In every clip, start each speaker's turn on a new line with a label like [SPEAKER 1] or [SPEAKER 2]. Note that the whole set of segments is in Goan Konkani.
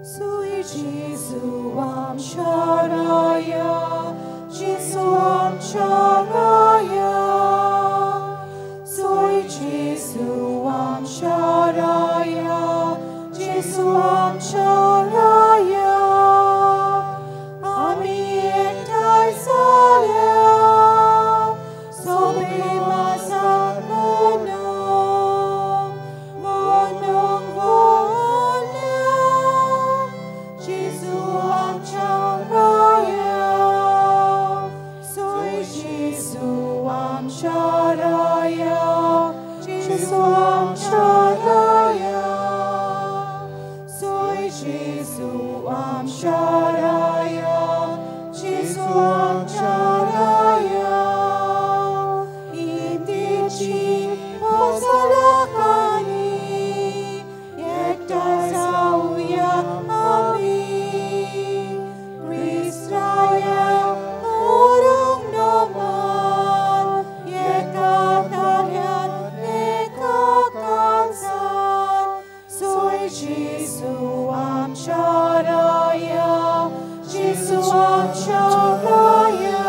[SPEAKER 1] Sui Jesu amcharaya, Jesu amcharaya, Sui Jesu amcharaya, Jesu amcharaya, Ami ektai zalya, Sobe mazar vonong, vonong volya, Jesu amcharaya, Sui Jesu amcharaya, Jesu amcharaya, Sui Jesu amcharaya, Jesu amcharaya, Imdichi posalakani, ektai zauya ami, Kristraya orong noman, yekatalian nekakansan, Sui Jesu amcharaya, Jesu amcharaya.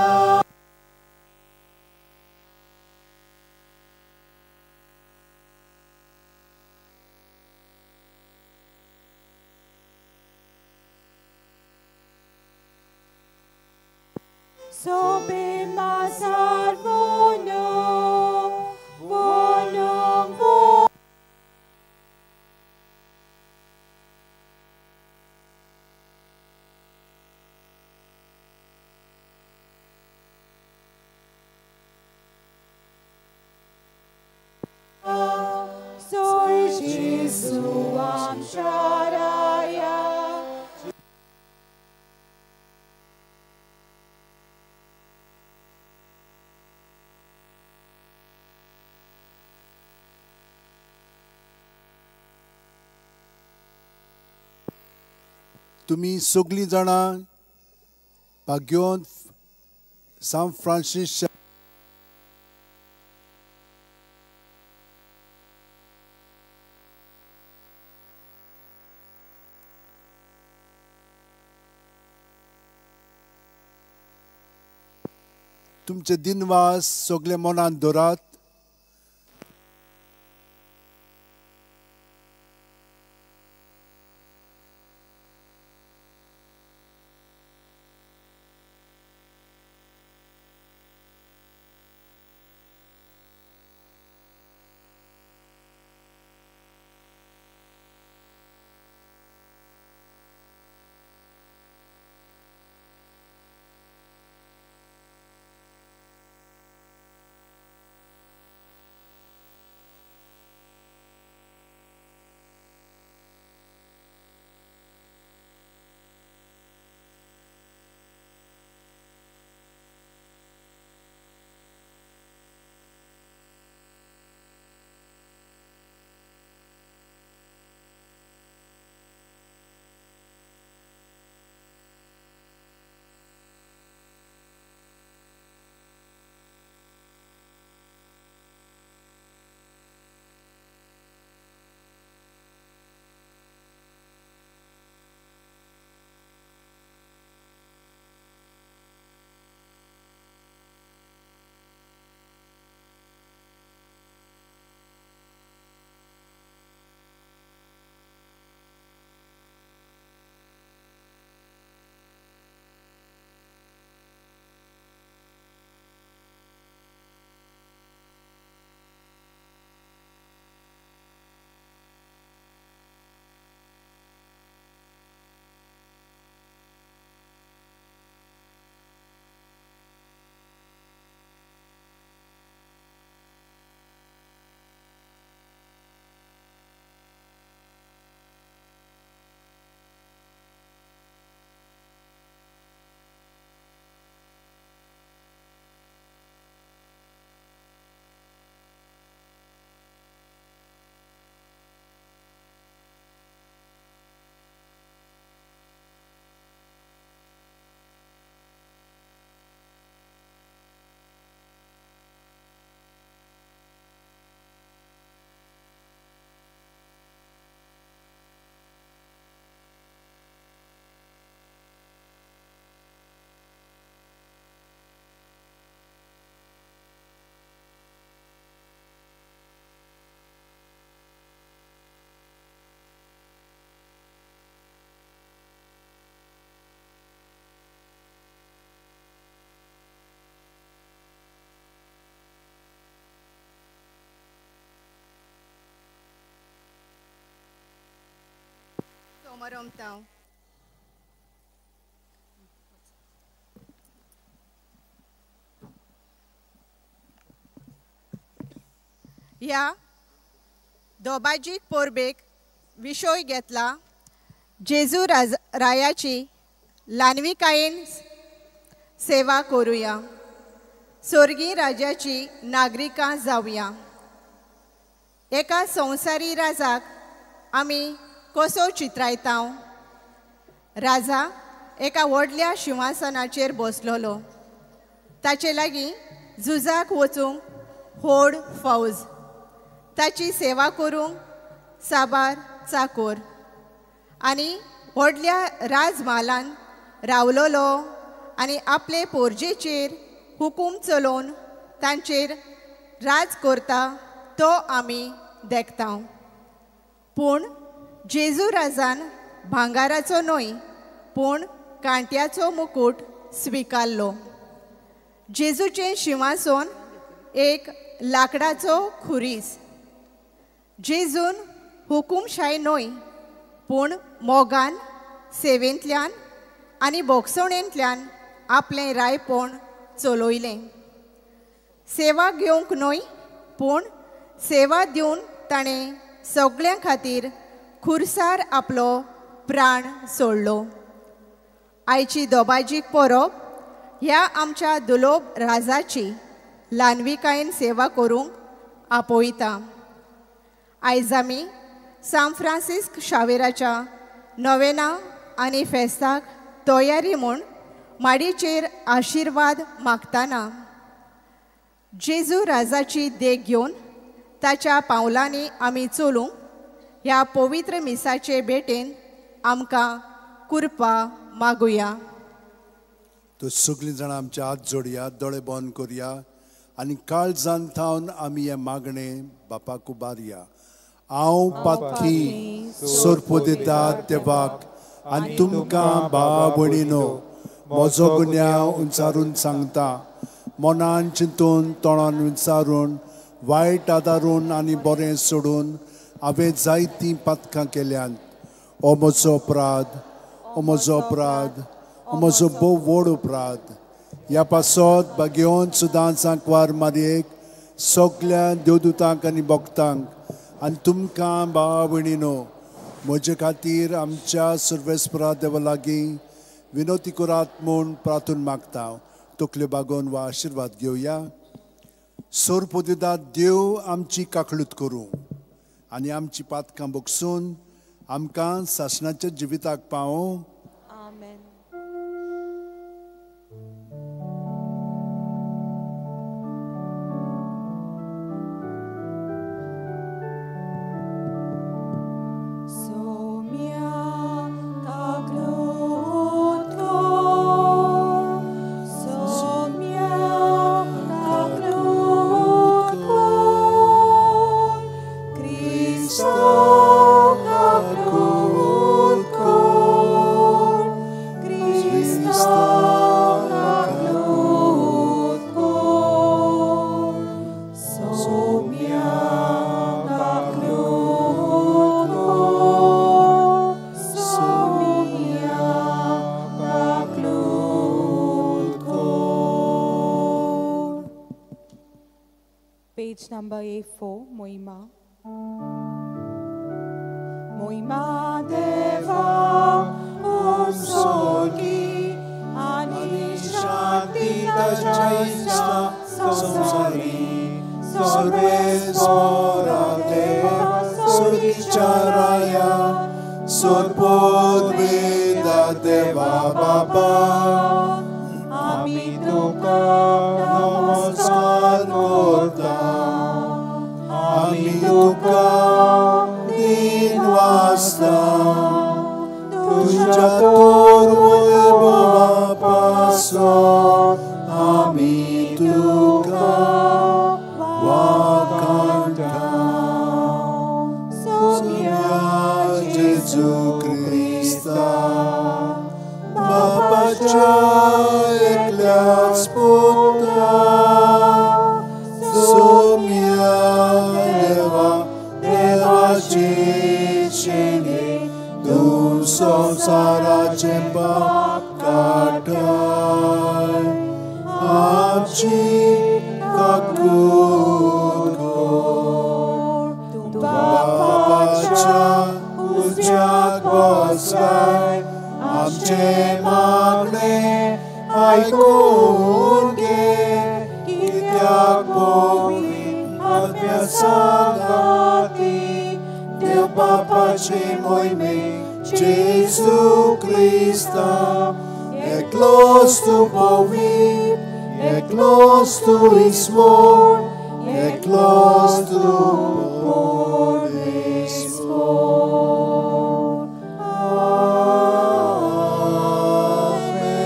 [SPEAKER 1] Sobe mazar vonong, vonong vonong. Sui Jesu amcharaya.
[SPEAKER 2] तुमी सगळीं जाणां भाग्योन सान फ्रांसीस तुमचे दिनवास सगळे मनान दवरात.
[SPEAKER 3] कोमरमतांव. ह्या दोबाजीक परबेक विशय घेतला जेजू रायाची ल्हानविकायेन सेवा करुया, स्वर्गीय राजाची नागरिकां जावया. एका संवसारी राजाक आमी कसो चित्रायता? राजा एका व्हडल्या शिंवासनाचेर बसलेलो, ताचे लागीं झुजाक वचूंक व्हड फौज, ताची सेवा करूंक साबार चाकोर आनी व्हडल्या राजम्हालान रावलोलो आनी आपले पोरजेचेर हुकूम चलोवन तांचेर राज करता तो आमी देखता. पूण जेजू राजान भांगाराचो न्हय पूण कांट्याचो मुकूट स्विकारलो. जेजूचें शिंवासन एक लाकडाचो खुरीस. जेजून हुकुमशाय न्हय पूण मोगान, सेवेंतल्यान आनी भोगसणेंतल्यान आपलें रायपण चलयलें. सेवा घेवंक न्हय पूण सेवा दिवन ताणें सगळ्यां खातीर खुरसार आपलो प्राण सोडलो. आयची दोबाजीक परब ह्या आमच्या दुलोब राजाची ल्हानविकायेन सेवा करूंक आपयता. आयज आमी सांत फ्रांसिस्क शावेराच्या नोवेना आनी फेस्ताक तयारी म्हूण माडयेचेर आशिर्वाद मागतना जेजू राजाची देख घेवन ताच्या पावलांनी आमी चलूंक ह्या पवित्र मिसाचे भेटेन आमकां कृपा मागुया.
[SPEAKER 2] तो सगळीं जाणां आमचे हात जोडया, दोळे बंद करया आनी काळजान थावन आमी हें मागणें बापाक उबारया. हांव पातकी सोरपो दिता देवाक आनी तुमकां भावा भयणीनो म्हजो गुन्यांव उंचारून सांगता. मनान चिंतून, तोंडान विचारून, वायट आदारून आनी बरें सोडून हांवें जायतीं पातकां केल्यांत. हो म्हजो अपराध, हो म्हजो अपराध, हो म्हजो भोव व्हड अपराध. ह्या पासत भाग्योन सुदां सांकवार मारयेक सगल्या देवदूतांक आनी भक्तांक आनी तुमकां भावा भयणीनो म्हजे खातीर आमच्या सर्वेस्परा देवा लागीं विनोती करात म्हूण प्रार्थून मागता. तकल्यो बागोवन वा आशिर्वाद घेवया. सोरपोदिदा देव आमची काकळूत करूं आनी आमची पातकां बगसून आमकां सासणाच्या जिविताक पावों.
[SPEAKER 1] आमेन. Number A4, Moima. Moima Deva Om Sorgi Ani Shanti Tajaista Samsari
[SPEAKER 2] Sarvesvara Deva Sorgicharaya Sorpodveda Deva Baba
[SPEAKER 1] Ami Tuka
[SPEAKER 2] Namaskar Korta Ami tuka din vasta Tuja torvo paso Ami tuka vakanta Sumya Jesu Krista Babacha eklias puta Sumya Deva Deva Chichini Tu संवसाराचें पाप काडटाय आमची काकूट कर. तूं बापाच्या उजव्याक बसलाय आमचें मागणें आयकून घे कित्याक पवित्र आत्म्या सांगाती देव बापाचे मोहिमे जेजू क्रिस्ता एकलोच तूं पवित्र एकलोच तूं ईश्वर एकलोच तूं परमेश्वर. आमेन.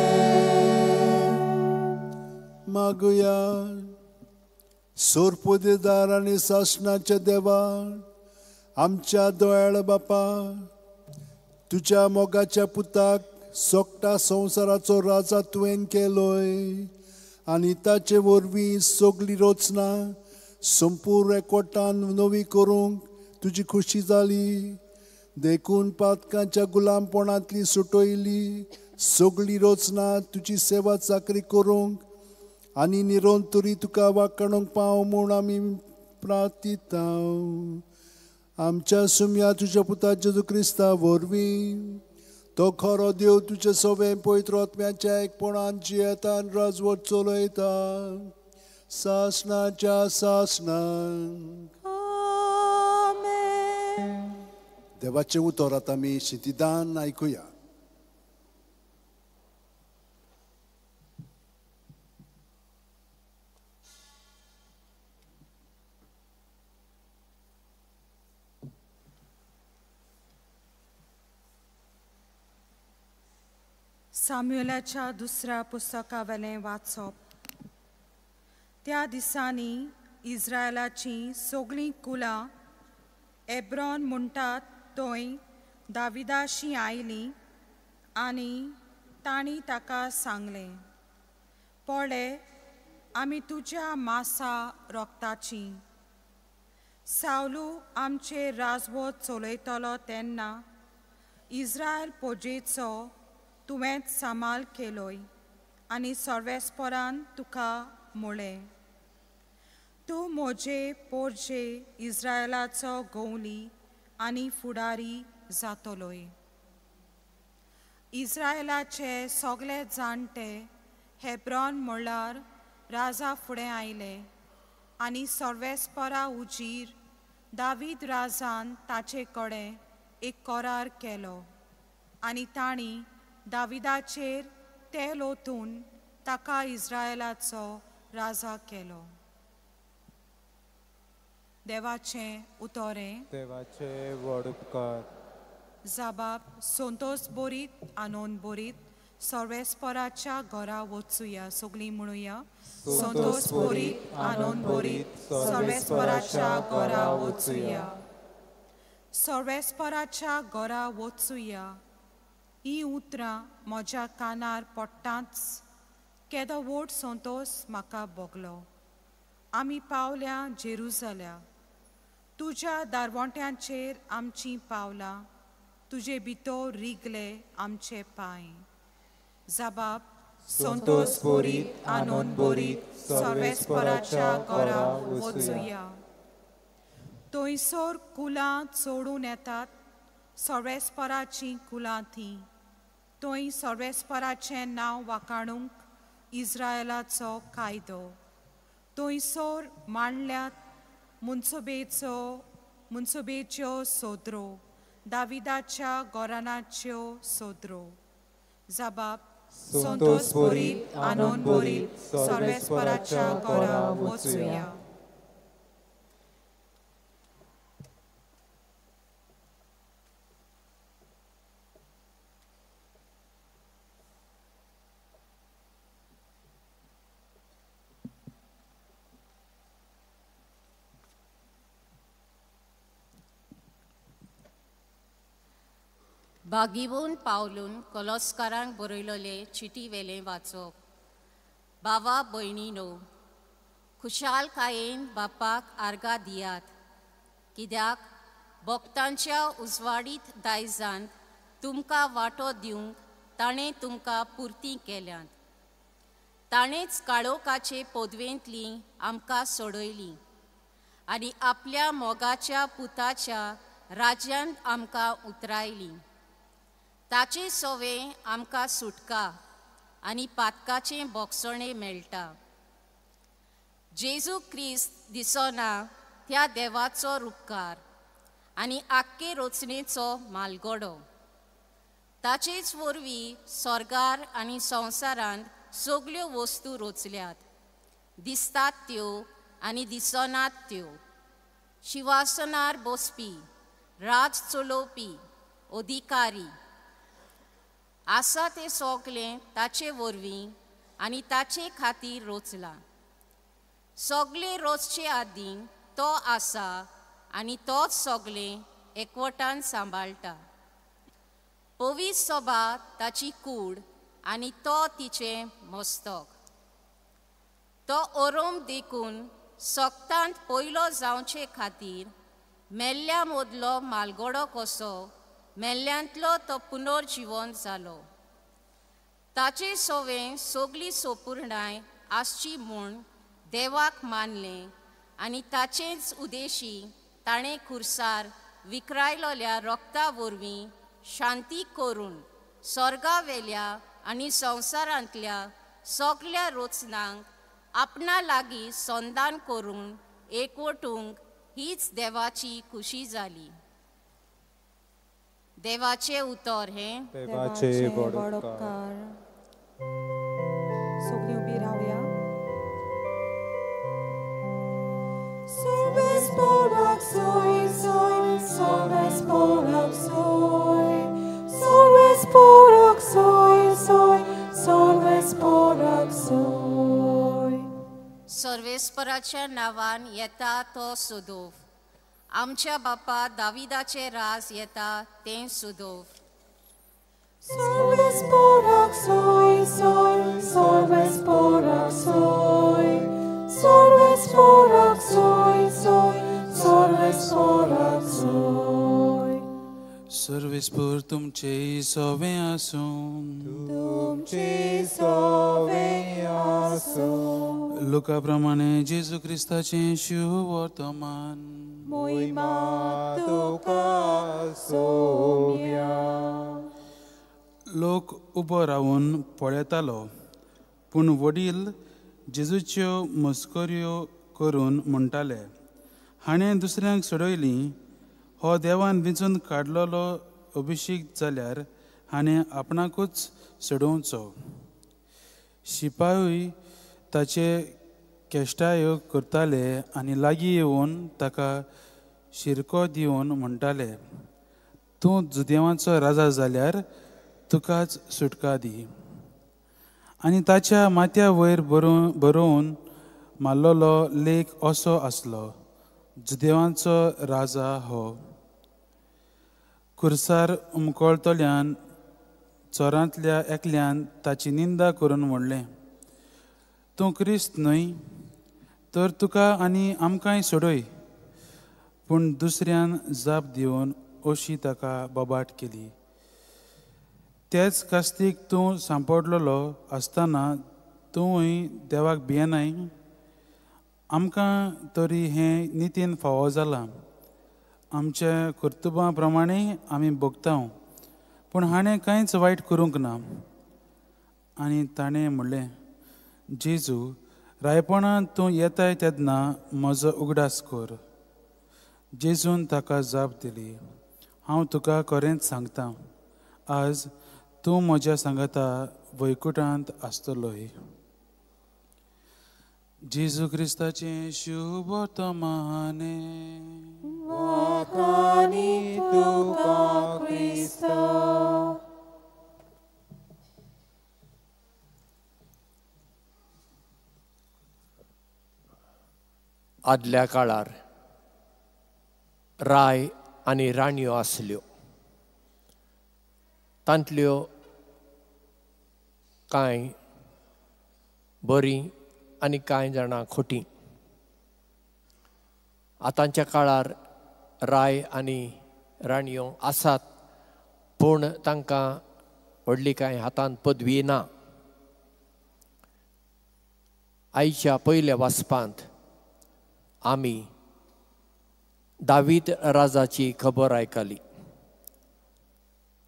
[SPEAKER 2] मागुया. सोरपुदेदार आनी सासणाच्या देवा आमच्या दोयाळ बापा तुज्या मोगाच्या पुताक सोकटा संवसाराचो राजा तुवें केलोय आनी ताचे वरवीं सगळी रचना संपूर्ण एकवटान नवी करूंक तुजी खुशी जाली. देखून पातकांच्या गुलामपणांतली सुटयली सगळी रचना तुजी सेवा चाकरी करूंक आनी निरंतरी तुका वाकाणूंक पाव म्हूण आमी प्रार्थिता. आमच्या सुम्या तुज्या पुता जेजू क्रिस्ता वरवीं तो खरो देव तुजे सवें पवित्र आत्म्याच्या एकपणान जियेता आनी राजवट चलयता सासणाच्या सासणाक.
[SPEAKER 1] आमेन.
[SPEAKER 2] देवाचें उतर आतां आमी शितिदान आयकुया.
[SPEAKER 4] साम्युलाच्या दुसऱ्या पुस्तकावेलें वाचप. त्या दिसांनी इस्रायलाचीं सगळीं कुलां एब्रॉन म्हणटात थंय दाविदाशी आयलीं आनी तांणी ताका सांगलें, पळय आमी तुज्या मासा रोगताचीं. सावलू आमचेर राजवट चलयतलो तेन्ना इस्रायल पोजेचो तुवेंच सांबाळ केलोय आनी सर्वेस्परान तुका म्हळें, तूं म्हजे पोरजे इस्रायलाचो गवली आनी फुडारी जातलोय. इस्रायलाचे सगळे जाणटे हेब्रॉन म्हणल्यार राजा फुडें आयले आनी सर्वेस्परा उजीर दावीद राजान ताचे कडेन एक करार केलो आनी तांणी दाविदाचेर तेल ओतून ताका इस्रायलाचो राजा केलो. देवाचें उतोरें.
[SPEAKER 5] देवाचे व्हड उपकार.
[SPEAKER 4] जाबाब संतोष बोरीत आनंद बोरीत सर्वेस्पराच्या घरा वचुया. सगळीं म्हणुया, संतोष बोरीत आनंद बोरीत सर्वेस्पराच्या घरा वचुया. सर्वेस्पराच्या घरा वचुया ही उतरां म्हज्या कानार पडटांच केदो व्हड संतोष म्हाका भोगलो. आमी पावल्या जेरुजल्या, तुज्या दारवंट्यांचेर आमचीं पावलां, तुजे भितर रिगले आमचे पांय. जबाब संतोष बोरीत आनंद बोरीत सर्वेस्पराच्या घरा वचुया. थंयसर कुलां चडून येतात सर्वेस्पराचीं कुलां तीं. थंय सर्वेस्पराचें नांव वाखाणूंक इस्रायलाचो कायदो. थंयसर मांडल्यात मुन्सुबेच्यो सोदरो, दाविदाच्या गोरानाच्यो सोदरो. जबाब संतोष बोरीत आनंद बोरीत सर्वेस्पराच्या घरा वचुया.
[SPEAKER 6] बागिवून पावलून कोलोस्कारांक बरयलोले चिटी वेलें वाचप. बाबा भयणीनो, खुशालकायेन बापाक आर्गां दियात, कित्याक भक्तांच्या उजवाडीत दायजांत तुमकां वांटो दिवंक ताणें तुमकां पुरती केल्यांत. ताणेंच काळोखाचे पदवेंतली आमकां सोडयली आनी आपल्या मोगाच्या पुताच्या राज्यांत आमकां उतरायली. ताचे सोवे आमकां सुटका आनी पातकाचें बोगसणें मेळटा. जेजू क्रिस्त दिसना त्या देवाचो रुपकार आनी आख्खे रचनेचो मालगडो. ताचेच वरवीं स्वर्गार आनी संवसारांत सगल्यो वस्तू रचल्यात, दिसतात त्यो आनी दिसनात त्यो. शिवासनार बसपी, राज चलोवपी, अधिकारी आसा तें सगलें ताचे वरवीं आनी ताचे खातीर रचलां. सगलें रचचे आदीं तो आसा आनी तोच सगलें एकवटान सांबाळटा. पवित्र सभा ताची कूड आनी तो तिचें मस्तक. तो ओरोम देखून सोगतांत पयलो जावचे खातीर मेल्ल्या मदलो मालगडो कसो मेल्ल्यांतलो तो पुनर्जिवन जालो. ताचे सोवें सगली सोपूर्णाय आसची म्हूण देवाक मानलें आनी ताचेच उदेशी ताणें खुर्सार विकरायलोल्या रोगता वरवीं शांती करून स्वर्गावेल्या आनी संवसारांतल्या सगल्या रचनांक आपणा लागीं संदान करून एकवटूंक हीच देवाची खुशी जाली. देवाचें उतर हें.
[SPEAKER 5] देवाचे व्हड उपकार.
[SPEAKER 1] सगळीं उबी रावया. Solves porak soy soy, solves porak soy, solves porak soy soy, solves porak soy.
[SPEAKER 6] सर्वेस्पराच्या नांवान येता तो सुदोव. आमच्या बापा दाविदाचे राज येता तें सुदोव.
[SPEAKER 1] Solves porak soy soy, solves porak soy, solves porak soy soy, solves porak soy.
[SPEAKER 7] सर्वेस्पर तुमचे सोवे आसूं.
[SPEAKER 1] तुमचे सोवे आसूं.
[SPEAKER 7] लुका प्रमाणे जेजू क्रिस्ताचें शुभवर्तमान.
[SPEAKER 1] मोहिमा तुका सोम्या.
[SPEAKER 7] लोक उबो रावन पळयतालो, पूण वडील जेजूच्यो मस्कऱ्यो करून म्हणटाले, हाणें दुसऱ्यांक सोडयली, हो देवान विंचून काडलेलो अभिषेक जाल्यार हाणें आपणाकूच सोडोवचो. शिपायूय ताचे केश्टायो करताले आनी लागीं येवन ताका शिरको दिवन म्हणटाले, तूं जुदेवांचो राजा जाल्यार तुकाच सुटका दी. आनी ताच्या माथ्या वयर बरोवन मारलेलो लेख असो आसलो, जुदेवांचो राजा हो. खुर्सार उमकळतल्यान चोरांतल्या एकल्यान ताची निंदा करून म्हणलें, तूं क्रिस्त न्हय तर तुका आनी आमकांय सोडय. पूण दुसऱ्यान जाप दिवन अशी ताका बोबाट केली, तेच कास्तीक तूं सांपडलेलो आसतना तूंय देवाक भियेनाय? आमकां तरी हें नितीन फावो जालां, आमच्या कर्तुबां प्रमाणे आमी भोगता, पूण हाणें कांयच वायट करूंक ना. आनी ताणें म्हणलें, जेजू, रायपणांत तूं येताय तेन्ना म्हजो उगडास कर. जेजून ताका जाप दिली, हांव तुका खरेंच सांगता, आज तूं म्हज्या सांगाता वैकुटांत आसतलोय. जेजू क्रिस्ताचें शुभवर्तमाने.
[SPEAKER 1] वाखाणी तुका क्रिस्ता.
[SPEAKER 8] आदल्या काळार राय आनी राणयो आसल्यो. तांतल्यो कांय बरीं आनी कांय जाणां खोटी. आतांच्या काळार राय आनी राणयो आसात, पूण तांकां व्हडली कांय हातांत पदवी ना. आयच्या पयल्या वाचपांत आमी दावीद राजाची खबर आयकली.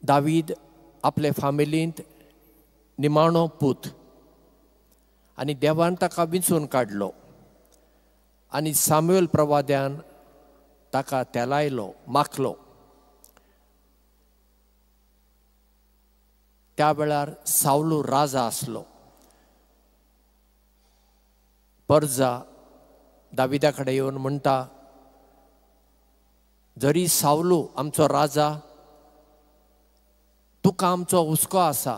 [SPEAKER 8] दावीद आपले फामिलींत निमाणो पूत आनी देवान ताका विंचून काडलो आनी सामुएल प्रवाद्यान ताका तेलायलो, माखलो. त्या वेळार सावलू राजा आसलो. परजा दाविदा कडेन येवन म्हणटा, जरी सावलू आमचो राजा, तुका आमचो हुस्को आसा,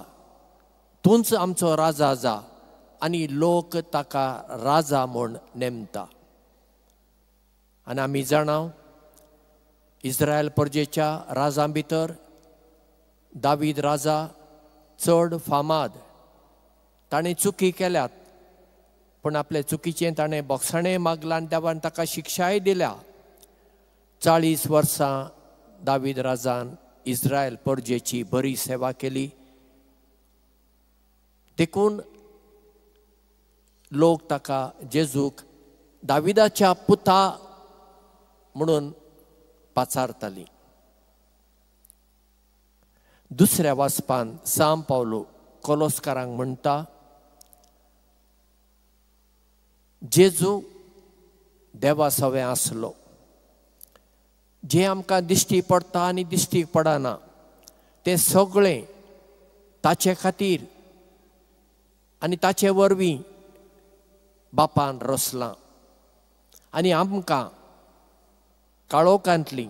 [SPEAKER 8] तूंच आमचो राजा जा, आनी लोक ताका राजा म्हूण नेमता. आनी आमी जाणा इस्रायल परजेच्या राजां भितर दावीद राजा चड फामाद. ताणें चुकी केल्यात, पूण आपले चुकीचें ताणें बोगसाणें मागलां आनी देवान ताका शिक्षाय दिल्या. 40 वर्सां दावीद राजान इस्रायल परजेची बरी सेवा केली, देखून लोक ताका जेजूक दाविदाच्या पुता म्हणून पाचारताली. दुसऱ्या वाचपान सांव पावलो कोलोस्कारांक म्हणटा, जेजू देवा सवें आसलो. जें आमकां दिश्टी पडटा आनी दिश्टी पडना तें सगळें ताचे खातीर आनी ताचे वरवीं बापान रचलां आनी आमकां काळोखांतली,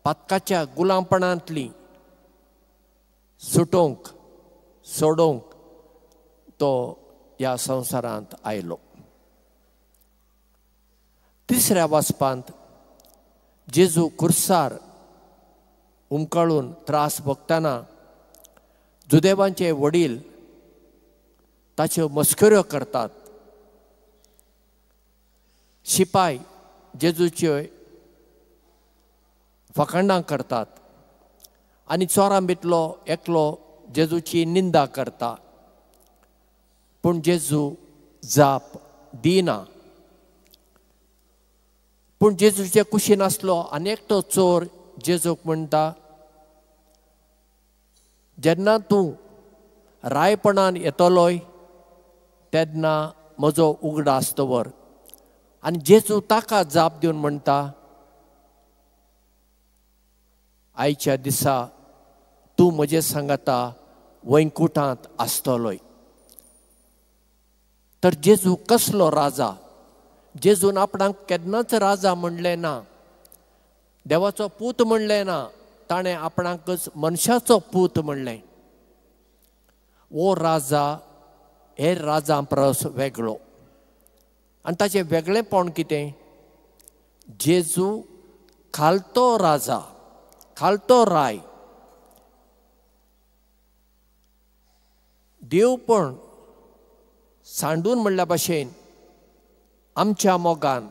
[SPEAKER 8] पातकाच्या गुलामपणांतली सुटोवंक, सोडोवंक तो ह्या संवसारांत आयलो. तिसऱ्या वाचपांत जेजू कुर्सार उमकाळून त्रास भोगतना जुदेवांचे वडील ताच्यो मस्कऱ्यो करतात. शिपाय जेजूच्यो फकांडां करतात आनी चोरां भितलो एकलो जेजूची निंदा करता, पूण जेजू जाप दिना. पूण जेजूचे कुशीन आसलो आनी एकटो चोर जेजूक म्हणटा, जेन्ना तूं रायपणान येतलोय तेन्ना म्हजो उगडास दवर. आनी जेजू ताका जाप दिवन म्हणटा, आयच्या दिसा तूं म्हजे सांगाता वैकुंठांत आसतलोय. तर जेजू कसलो राजा? जेजून आपणाक केन्नाच राजा म्हणलें ना, देवाचो पूत म्हणलें ना, ताणें आपणाकच मनशाचो पूत म्हणलें. वो राजा हेर राजां परस वेगळो. आनी ताचें वेगळेपण कितें? जेजू खालतो राजा, खालतो राय. देवपण सांडून म्हणल्या भाशेन आमच्या मोगान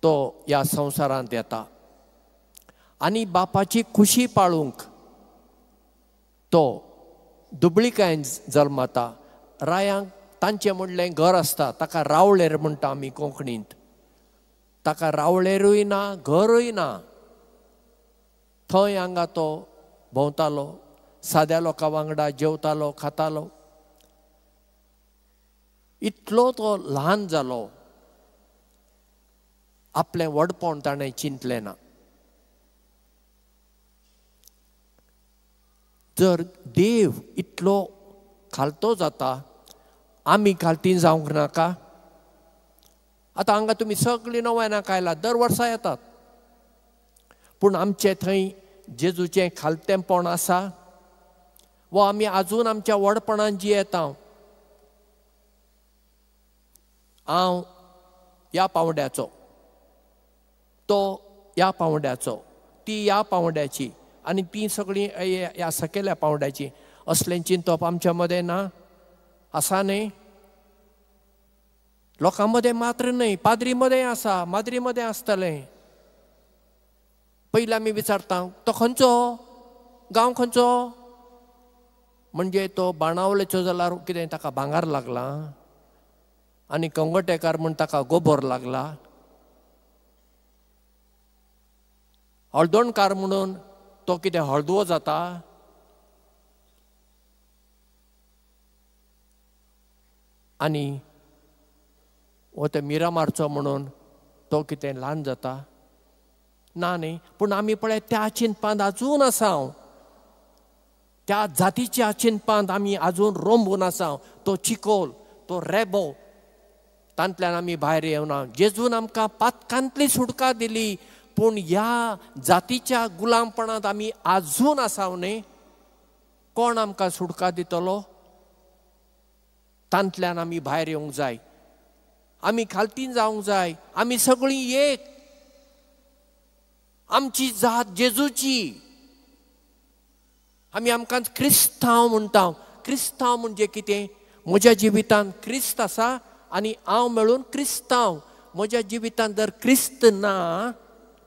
[SPEAKER 8] तो ह्या संवसारांत येता आनी बापाची खुशी पाळूंक तो दुबळिकायेन जल्मता. रायांक तांचें म्हणलें घर आसता, ताका रावळेर म्हणटा आमी कोंकणींत. ताका रावळेरूय ना, घरूय ना. थंय हांगा तो भोंवतालो, साद्या लोकां वांगडा जेवतालो, खातालो. इतलो तो ल्हान जालो, आपलें व्हडपण ताणें चिंतलें ना. जर देव इतलो खालतो जाता, आमी खालती जावंक नाका? आतां हांगा तुमी सगळीं नव्यानाक आयला, दर वर्सा येतात, पूण आमचे थंय जेजूचें खालतेंपण आसा वा आमी आजून आमच्या व्हडपणान जियेता? हांव ह्या पांवड्याचो, तो ह्या पांवड्याचो, ती ह्या पांवड्याची आनी ती सगळीं ह्या सकयल्या पांवड्याची, असलें चिंतप आमच्या मदें ना आसा न्ही? लोकां मदें मात्र न्हय, पाद्री मदें आसा, माद्री मदें आसतलें. पयलीं आमी विचारता, तो खंयचो? गांव खंयचो म्हणजे तो बाणावलेचो जाल्यार कितें ताका भांगर लागला आनी कंगोटेकार म्हूण ताका गोबोर लागला, हळदोणकार म्हणून तो कितें हळदुवो जाता. आनी हो ते मिरामारचो म्हणून तो कितें ल्हान जाता ना न्ही. पूण आमी पळय त्या चिंतपांत आजून आसा, त्या जातीच्या चिंतपांत आमी आजून रोंबून आसा. तो चिकोल, तो रेबो, तांतल्यान आमी भायर येवना. जेजून आमकां पातकांतली सुटका दिली, पूण ह्या जातीच्या गुलामपणांत आमी आजून आसा न्ही. कोण आमकां सुटका दितलो? तांतल्यान आमी भायर येवंक जाय, आमी खालतीन जावंक जाय. आमी सगळीं एक, आमची जात जेजूची. आमी आमकां क्रिस्तांव म्हणटा. क्रिस्तांव म्हणजे कितें? म्हज्या जिवितांत क्रिस्त आसा आनी हांव मेळून क्रिस्तांव. म्हज्या जिवितांत जर क्रिस्त ना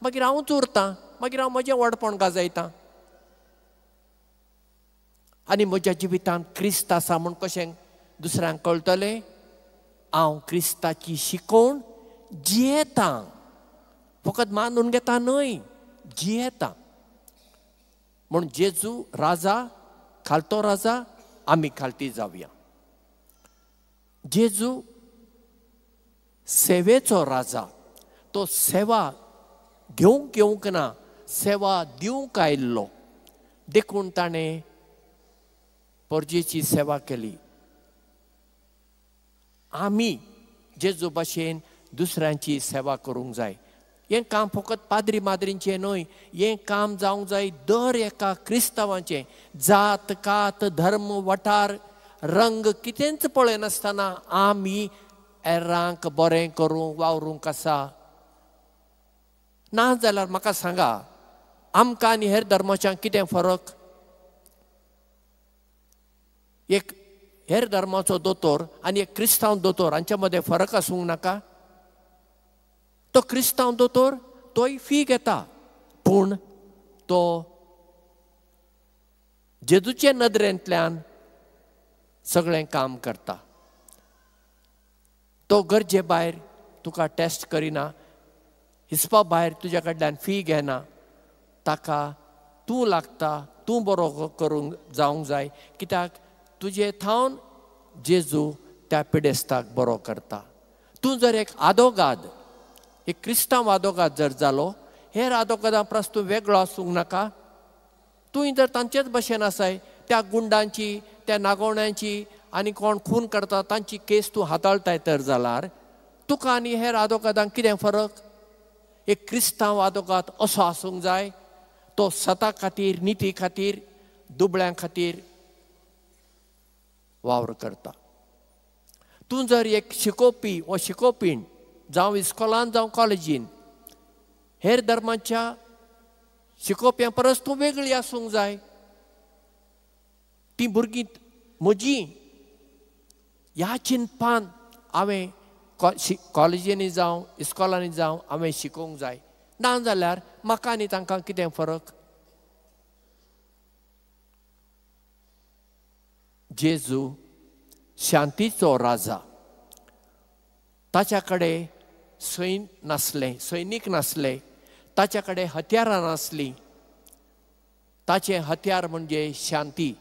[SPEAKER 8] मागीर हांवूच उरतां, मागीर हांव म्हजें व्हडपण गाजयतां. आनी म्हज्या जिवितांत क्रिस्त आसा म्हूण कशें दुसऱ्यांक कळटलें? हांव क्रिस्ताची शिकोवण जियेतां, फकत मानून घेता न्हय, जियेतां. म्हूण जेजू राजा, खालतो राजा, आमी खालती जावया. जेजू सेवेचो राजा, तो सेवा घेवंक येवंक ना, सेवा दिवंक आयिल्लो. देखून ताणें परजेची सेवा केली. आमी जेजू भाशेन दुसऱ्यांची सेवा करूंक जाय. हें काम फकत पाद्री माद्रींचें न्हय, हें काम जावंक जाय दर एका क्रिस्तांवाचें. जात कात धर्म वाठार रंग कितेंच पळयनासतना आमी हेरांक बरें करूंक वावरूंक आसा. ना जाल्यार म्हाका सांगा, आमकां आनी हेर धर्माच्यांक कितें फरक? एक हेर धर्माचो दोतोर आनी एक क्रिस्तांव दोतोर हांच्या मदें फरक आसूंक नाका? तो क्रिस्तांव दोतोर तोय फी घेता, पूण तो जेजूचे नदरेंतल्यान सगळें काम करता. तो गरजे भायर तुका टेस्ट करिना, हिसपा भायर तुज्या कडल्यान फी घेना. ताका तूं लागता, तूं बरो करूंक जावंक जाय, कित्याक तुजे थावन जेजू त्या पिडेस्ताक बरो करता. तूं जर एक आदोगाद, एक क्रिस्तांव आदोगाद जर जालो, हेर आदोगादां परस तूं वेगळो आसूंक नाका. तूं जर तांचेच भशेन आसाय, त्या गुंडांची, त्या नागोवण्यांची आनी कोण खून करता तांची केस तूं हाताळटाय तर जाल्यार तुका आनी हेर आदोगादांक कितें फरक? एक क्रिस्तांव आदोगाद असो आसूंक जाय, तो सता खातीर, निती खातीर, दुबळ्यां खातीर वावर करता. तूं जर एक शिकोवपी वा शिकोवपीण, जावं इस्कॉलान जावं कॉलेजीन, हेर धर्माच्या शिकोवप्यां परस तूं वेगळी आसूंक जाय. ती भुरगीं म्हजी ह्या चिंतपान हांवें कॉलेजींनी जावं इस्कॉलांनी जावं हांवें शिकोवंक जाय. ना जाल्यार म्हाका आनी तांकां कितें फरक? जेजू शांतीचो राजा, ताच्या कडेन सैन नासलें, सैनीक नासले, ताच्या कडेन हत्यारां नासलीं. ताचें हत्यार म्हणजे शांती.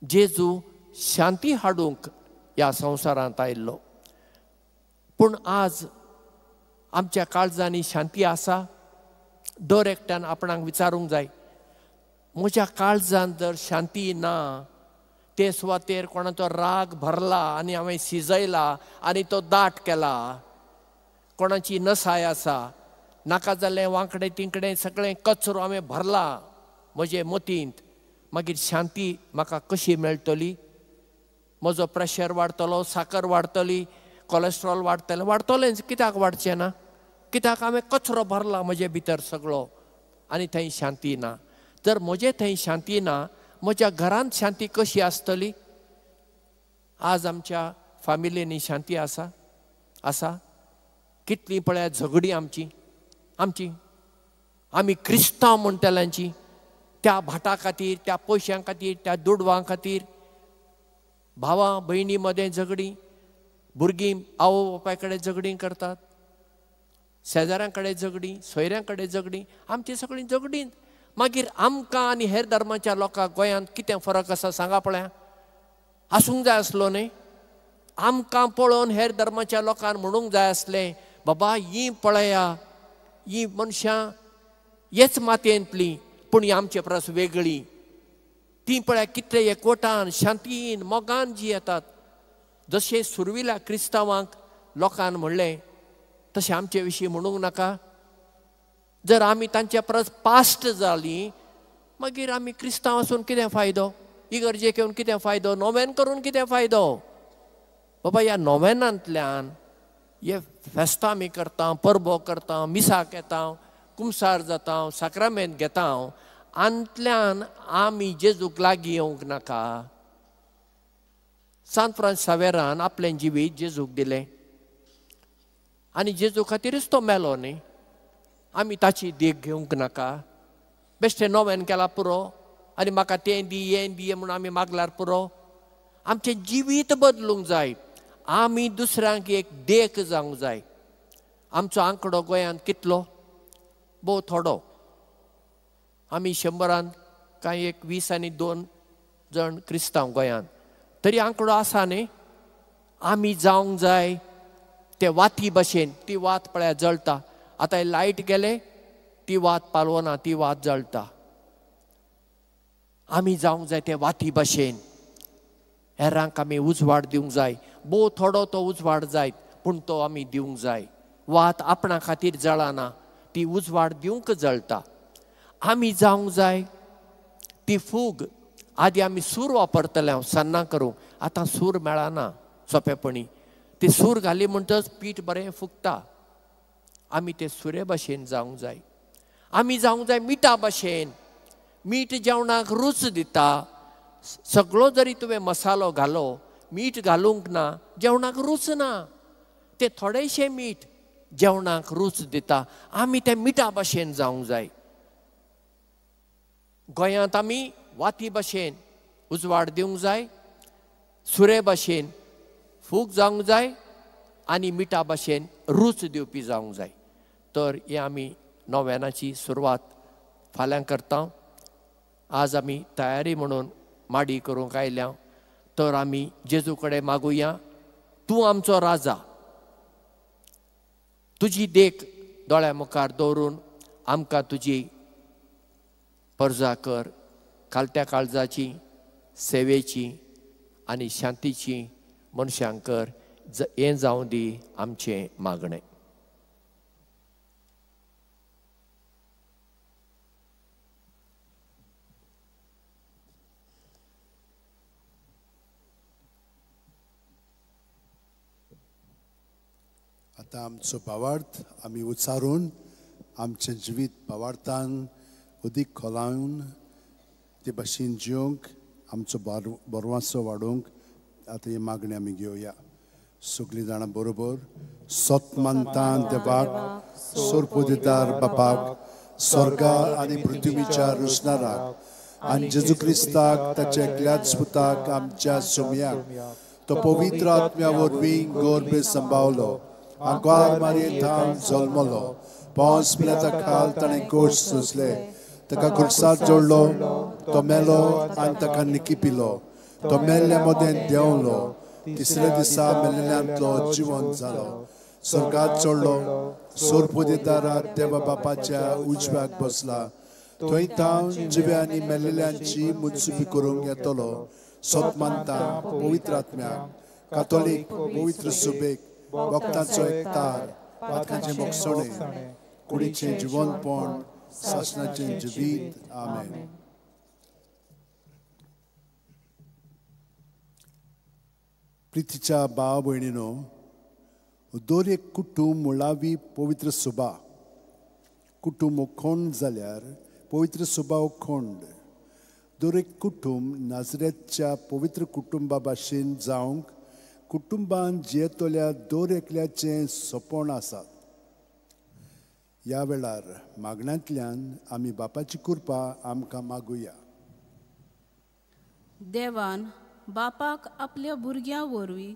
[SPEAKER 8] जेजू शांती हाडूंक ह्या संवसारांत आयिल्लो. पूण आज आमच्या काळजांनी शांती आसा? दर एकट्यान आपणाक विचारूंक जाय, म्हज्या काळजांत जर शांती ना, ते सुवातेर कोणाचो राग भरला आनी हांवें शिजयला आनी तो दाट केला, कोणाची नसाय आसा, नाका जाल्लें वांकडें तिंकडें सगळें कचरो हांवें भरला म्हजे मतींत, मागीर शांती म्हाका कशी मेळटली? म्हजो प्रेशर वाडटलो, साकर वाडटली, कोलेस्ट्रॉल वाडटलें, वाडटलेंच, कित्याक वाडचें ना? कित्याक हांवें कचरो भरला म्हजे भितर सगळो आनी थंय शांती ना. जर म्हजे थंय शांती ना, म्हज्या घरांत शांती कशी आसतली? आज आमच्या फामिलींनी शांती आसा? आसा? कितलीं पळयात झगडीं आमची, आमची आमी क्रिस्तांव म्हणटल्यांची. त्या भाटा खातीर, त्या पयशां खातीर, त्या दुडवां खातीर भावां भयणी मदें झगडीं, भुरगीं आवय बापाय कडेन झगडीं करतात, शेजाऱ्यां कडेन झगडीं, सोयऱ्यां कडेन झगडीं, आमची सगळीं झगडीं. मागीर आमकां आनी हेर धर्माच्या लोकांक गोंयांत कितें फरक आसा सांगा पळया? आसूंक जाय आसलो न्ही? आमकां पळोवन हेर धर्माच्या लोकांक म्हणूंक जाय आसलें, बाबा ही पळया, ही मनशां हेच मातयेंतलीं, पूण ही आमचे परस वेगळी. ती पळया कितले एकवटान, शांतीन, मोगान जियेतात. जशें सुरविल्या क्रिस्तांवांक लोकान म्हणलें तशें आमचे विशीं म्हणूंक नाका? जर आमी तांचे परस पास्ट जालीं मागीर आमी क्रिस्तांव आसून कितें फायदो? इगर्जेक येवन कितें फायदो? नोवेन करून कितें फायदो? बाबा ह्या नोवेनांतल्यान हे फेस्तां आमी करता, परबो करता, मिसाक येता, कुमसार जाता, साक्रामेंत घेता, आंतल्यान आमी जेजूक लागीं येवंक नाका? सांत फ्रांस सावेरान आपलें जिवीत जेजूक दिलें आनी जेजू खातीरच तो मेलो न्ही? आमी ताची देख घेवंक नाका? बेश्टें नोवेन केला पुरो आनी म्हाका तें दी हें दी म्हणून आमी मागल्यार पुरो? आमचें जिवीत बदलूंक जाय. आमी दुसऱ्यांक एक देख जावंक जाय. आमचो आंकडो गोंयांत कितलो? भोव थोडो. आमी 100 कांय एक 20 आनी 2 जण क्रिस्तांव गोंयांत, तरी आंकडो आसा न्ही? आमी जावंक जाय ते वाती भशेन. ती वात पळया जळटा, आतां लायट गेले ती वात पालवना, ती वात जळटा. आमी जावंक जाय ते वाती भशेन. हेरांक आमी उजवाड दिवंक जाय. भोव थोडो तो उजवाड जायत पूण तो आमी दिवंक जाय. वात आपणा खातीर जळना, ती उजवाड दिवंक जळटा. आमी जावंक जाय ती फूग. आदी आमी सूर वापरतले हांव सन्नां करूंक, आतां सूर मेळना सोंपेपणी. ती सूर घाली म्हणटच पीठ बरें फुगता. आमी ते सुरे भशेन जावंक जाय. आमी जावंक जाय मिठा भशेन. मीठ जेवणाक रूच दिता. सगळो जरी तुवें मसालो घालो, मीठ घालूंक ना, जेवणाक रूच ना. तें थोडेशें मीठ जेवणाक रूच दिता. आमी ते मिठा भशेन जावंक जाय. गोंयांत आमी वाती भशेन उजवाड दिवंक जाय, सुरे भशेन फूग जावंक जाय आनी मिठा भशेन रूच दिवपी जावंक जाय. तर हे आमी नोवेनाची सुरवात फाल्यां करता. आज आमी तयारी म्हणून माडी करूंक आयल्या. तर आमी जेजू कडेन मागुया, तूं आमचो राजा, तुजी देख दोळ्या मुखार दवरून आमकां तुजी परजा कर. खालत्या काळजाची, सेवेची आनी शांतीची मनशांक कर. हें जावं दी आमचें मागणें.
[SPEAKER 2] आतां आमचो भावार्थ आमी उच्चारून आमचें जिवीत भावार्थान अदीक खोलावन ते भाशेन जिवंक आमचो बरवासो वाडोवंक आतां ही मागणी आमी घेवया. सगळीं जाणां बरोबर सत मानता देवाक, सोरपुदिदार बापाक, स्वर्गा आनी पृथ्वीच्या रचणाराक आनी जेजू क्रिस्ताक ताच्या एकल्याच पुताक आमच्या सोमयाक, तो पवित्र आत्म्या वरवीं गर्भे संभावलो, आंकवार मारये थावन जल्मलो, पावस पिलाता खाल ताणें कोश सोंसले, ताका खुर्सात जोडलो, तो मेलो आनी ताका निकिपिलो, तो मेल्ल्या मदें देंवलो, तिसऱ्या दिसा मेल्ल्यांतलो जिवंत जालो, स्वर्गात चडलो, सोरपुदेदाराक देवा बापाच्या उजव्याक बसला, थंय थावन जिव्या आनी मेल्ल्यांची मुत्सुबी करूंक येतलो. सत मानता पवित्र आत्म्याक, कातोलीक पवित्र सुबेक, वखदांचो एकतार, पातकांचें मोगसणें, कुडीचें जिवनपण, सासणाचें जिवीत. आमेन. प्रितीच्या भाव भयणीनो, दर एक कुटूंब मुळावी पवित्र सुबा. कुटूंब खोंड जाल्यार पवित्र सुबा खोंड. दर एक कुटूंब नाजरेतच्या पवित्र कुटुंबा भाशेन जावंक कुटुंबान जियेतल्या दर एकल्याचें सपन आसा. ह्या वेळार मागण्यांतल्यान आमी बापाची कृपा आमकां मागुया.
[SPEAKER 9] देवान बापाक आपल्या भुरग्यां वरवीं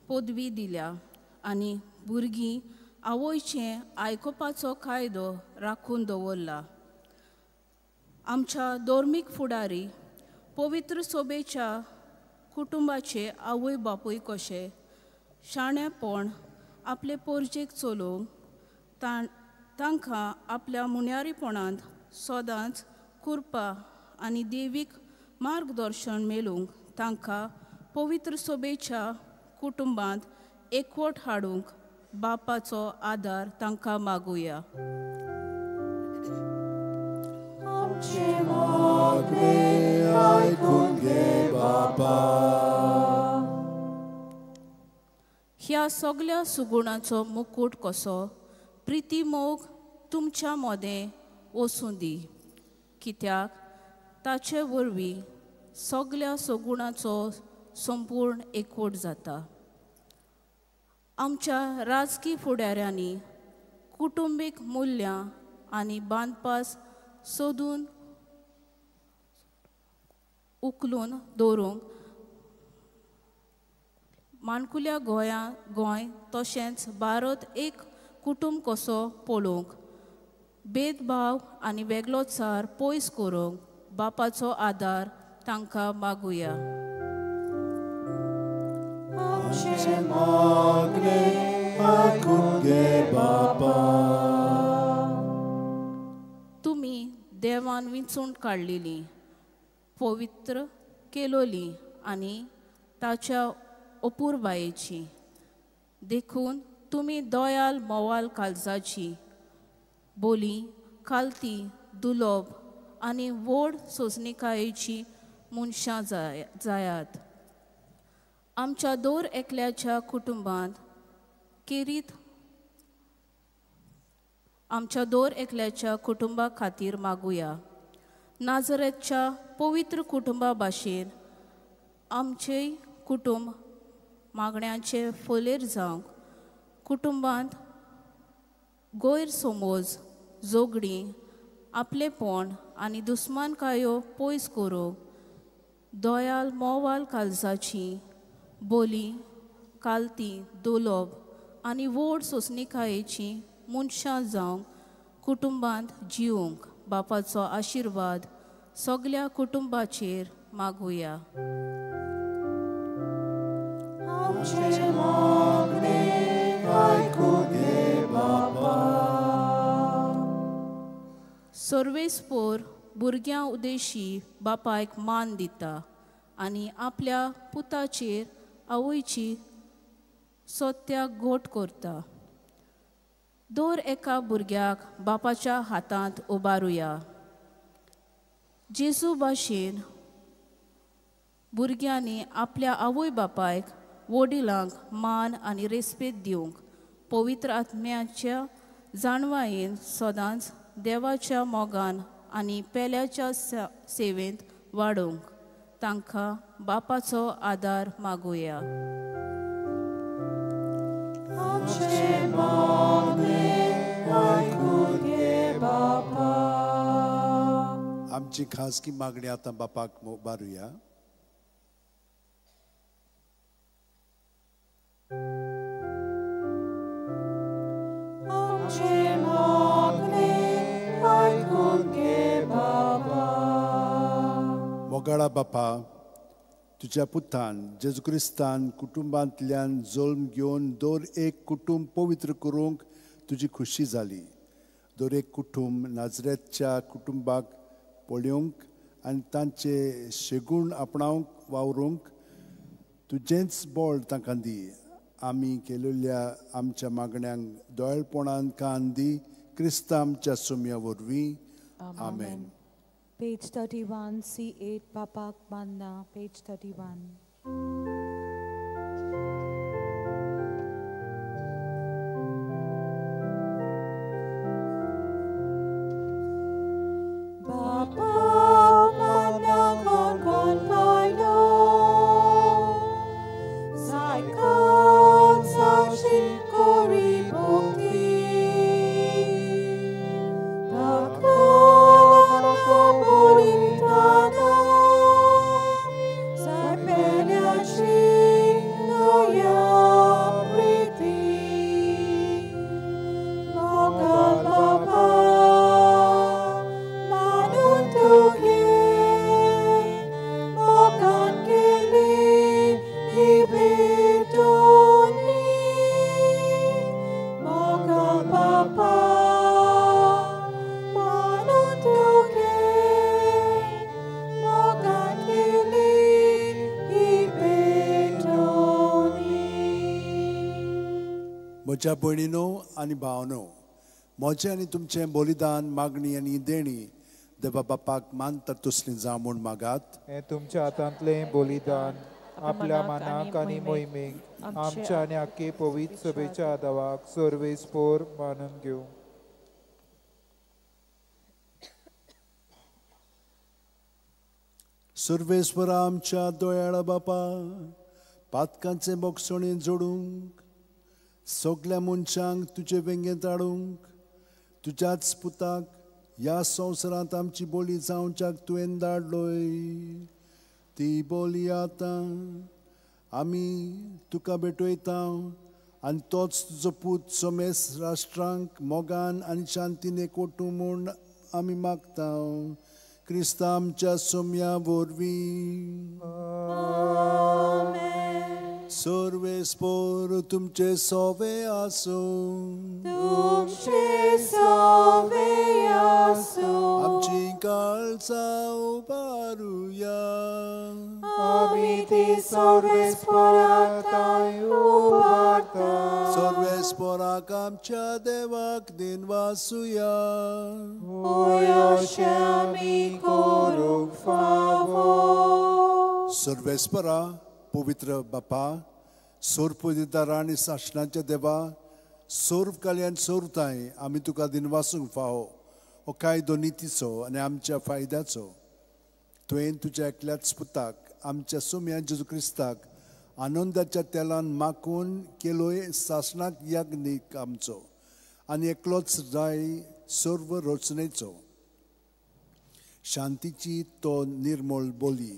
[SPEAKER 9] पदवी दिल्या आनी भुरगीं आवयचें आयकुपाचो कायदो राखून दवरला. आमच्या धर्मीक फुडारी पवित्र सोबेच्या कुटुंबाचे आवय बापूय कशे शाणेपण आपले पोरजेक चलोवंक तांकां आपल्या मुन्यारीपणांत सदांच कृपा आनी देवीक मार्गदर्शन मेळूंक तांकां पवित्र सोबेच्या कुटुंबांत एकवट हाडूंक बापाचो आदार तांकां मागुया.
[SPEAKER 1] आमचें मागणें आयकून घे बापा.
[SPEAKER 9] ह्या सगल्या सुगुणाचो मुकूट कसो प्रिती मोग तुमच्या मदें वसूं दी, कित्याक ताचे वरवीं सगल्या सगुणाचो संपूर्ण एकवट जाता. आमच्या राजकी फुडाऱ्यांनी कुटुंबीक मुल्यां आनी बांदपास सोदून उखलून दवरूंक माणकुल्या गोंया गोंय तशेंच भारत एक कुटुंब कसो पळोवंक भेदभाव आनी वेगळोचार पयस करूंक बापाचो आदार तांकां मागुया.
[SPEAKER 1] आमचें मागणें आयकून घे बापा.
[SPEAKER 9] तुमी देवान विंचून काडलेली पवित्र केलोली आनी ताच्या अपुरबायेची, देखून तुमी दयाल मोवाल काळजाची बोली खालती दुलोब आनी व्हड सोंसणीकायेची मनशां जायात. आमच्या दर एकल्याच्या कुटुंबांत केरीत आमच्या दर एकल्याच्या कुटुंबा खातीर मागुया. नाजरेतच्या पवित्र कुटुंबा भाशेन आमचेय कुटुंब मागण्यांचे फोलेर जावंक कुटुंबांत गैरसमज, झगडीं, आपलेपण आनी दुस्मानकायो पयस करूंक दयाल मोवाल काळजाची बोली कालती दुलोब आनी व्हड सोंसणीकायेची मनशां जावंक कुटुंबांत जिवंक बापाचो आशिर्वाद सगल्या कुटुंबाचेर मागुया.
[SPEAKER 1] आमचें मागणें आयकून घे बापा.
[SPEAKER 9] सर्वेस्पोर भुरग्यां उदेशी बापायक मान दिता आनी आपल्या पुताचेर आवयची सत्याक घोट करता. दर एका भुरग्याक बापाच्या हातांत उबारुया. जेजू भाशेन भुरग्यांनी आपल्या आवय बापायक वडिलांक मान आनी रेस्पेद दिवंक पवित्र आत्म्याच्या जाणवायेन सदांच देवाच्या मोगान आनी पेल्याच्या सेवेंत वाडोवंक तांकां बापाचो आदार मागुया.
[SPEAKER 1] आमचें मागणें आयकून घे बापा.
[SPEAKER 2] आमची खासगी मागणी आतां बापाक उबारुया.
[SPEAKER 1] आमचें मागणें आयकून घे बापा.
[SPEAKER 2] मोगाळा बापा, तुज्या पुतान जेजू क्रिस्तान कुटुंबांतल्यान जल्म घेवन दर एक कुटुंब पवित्र करूंक तुजी खुशी जाली. दर एक कुटुंब नाजरेतच्या कुटुंबाक पळोवंक आनी तांचे शेगूण आपणावंक वावरूंक तुजेंच बळ तांकां दी. आमी केलेल्या आमच्या मागण्यांक दोळपणान कान दी. क्रिस्ता आमच्या सुम्या वरवीं. आमेन.
[SPEAKER 4] Page 31, C8, Bapak Manna, page 31.
[SPEAKER 1] Bapak Manna kon kon pailo, zai kon sa shikori bukti.
[SPEAKER 2] म्हज्या भयणीनो आनी भावनो, म्हजें आनी तुमचें बलिदान, मागणी आनी देणी देवा बापाक मानता तसली जावं म्हूण मागात.
[SPEAKER 5] हें तुमच्या हातांतलें बलिदान आपल्या मनाक आनी मोहिमेक आमच्या आनी आख्खे पवित्र सभेच्या देवाक सर्वेस्पोर मानून घेवं.
[SPEAKER 2] सर्वेस्परा आमच्या दोयाळा बापा, पातकांचे बोगसणे जोडूंक, सगल्या मनशांक तुजे वेंगेंत हाडूंक, तुज्याच पुताक ह्या संवसारांत आमची बोली जावच्याक तुवें धाडलोय. ती बोली आतां आमी तुका भेटयता आनी तोच तुजो पूत समेस्त राष्ट्रांक मोगान आनी शांतीन एकवटूं म्हूण आमी मागता. क्रिस्ता आमच्या सोम्या वरवीं. सर्वेस्पोर तुमचे सोवे आसूं.
[SPEAKER 1] तुमचे सोवे आसूं.
[SPEAKER 2] आमची काळजां उबारुया.
[SPEAKER 1] आमी ती सर्वेस्पोराक उबारता.
[SPEAKER 2] सर्वेस्पोराक आमच्या देवाक दिनवासुया.
[SPEAKER 1] होय अशें आमी करूंक फावो.
[SPEAKER 2] सर्वेस्परा पवित्र बापा, सोरपदिदारा आनी सासणाच्या देवा, सोर्व कल्याण सोरताय आमी तुका दिनवासूंक फावो हो कायदो नितीचो आनी आमच्या फायद्याचो. तुवें तुज्या एकल्याच पुताक आमच्या सोम्या जेजू क्रिस्ताक आनंदाच्या तेलान माकून केलोय सासणाक याज्ञीक आमचो आनी एकलोच जाय सर्व रचनेचो. शांतीची तो निर्मळ बोली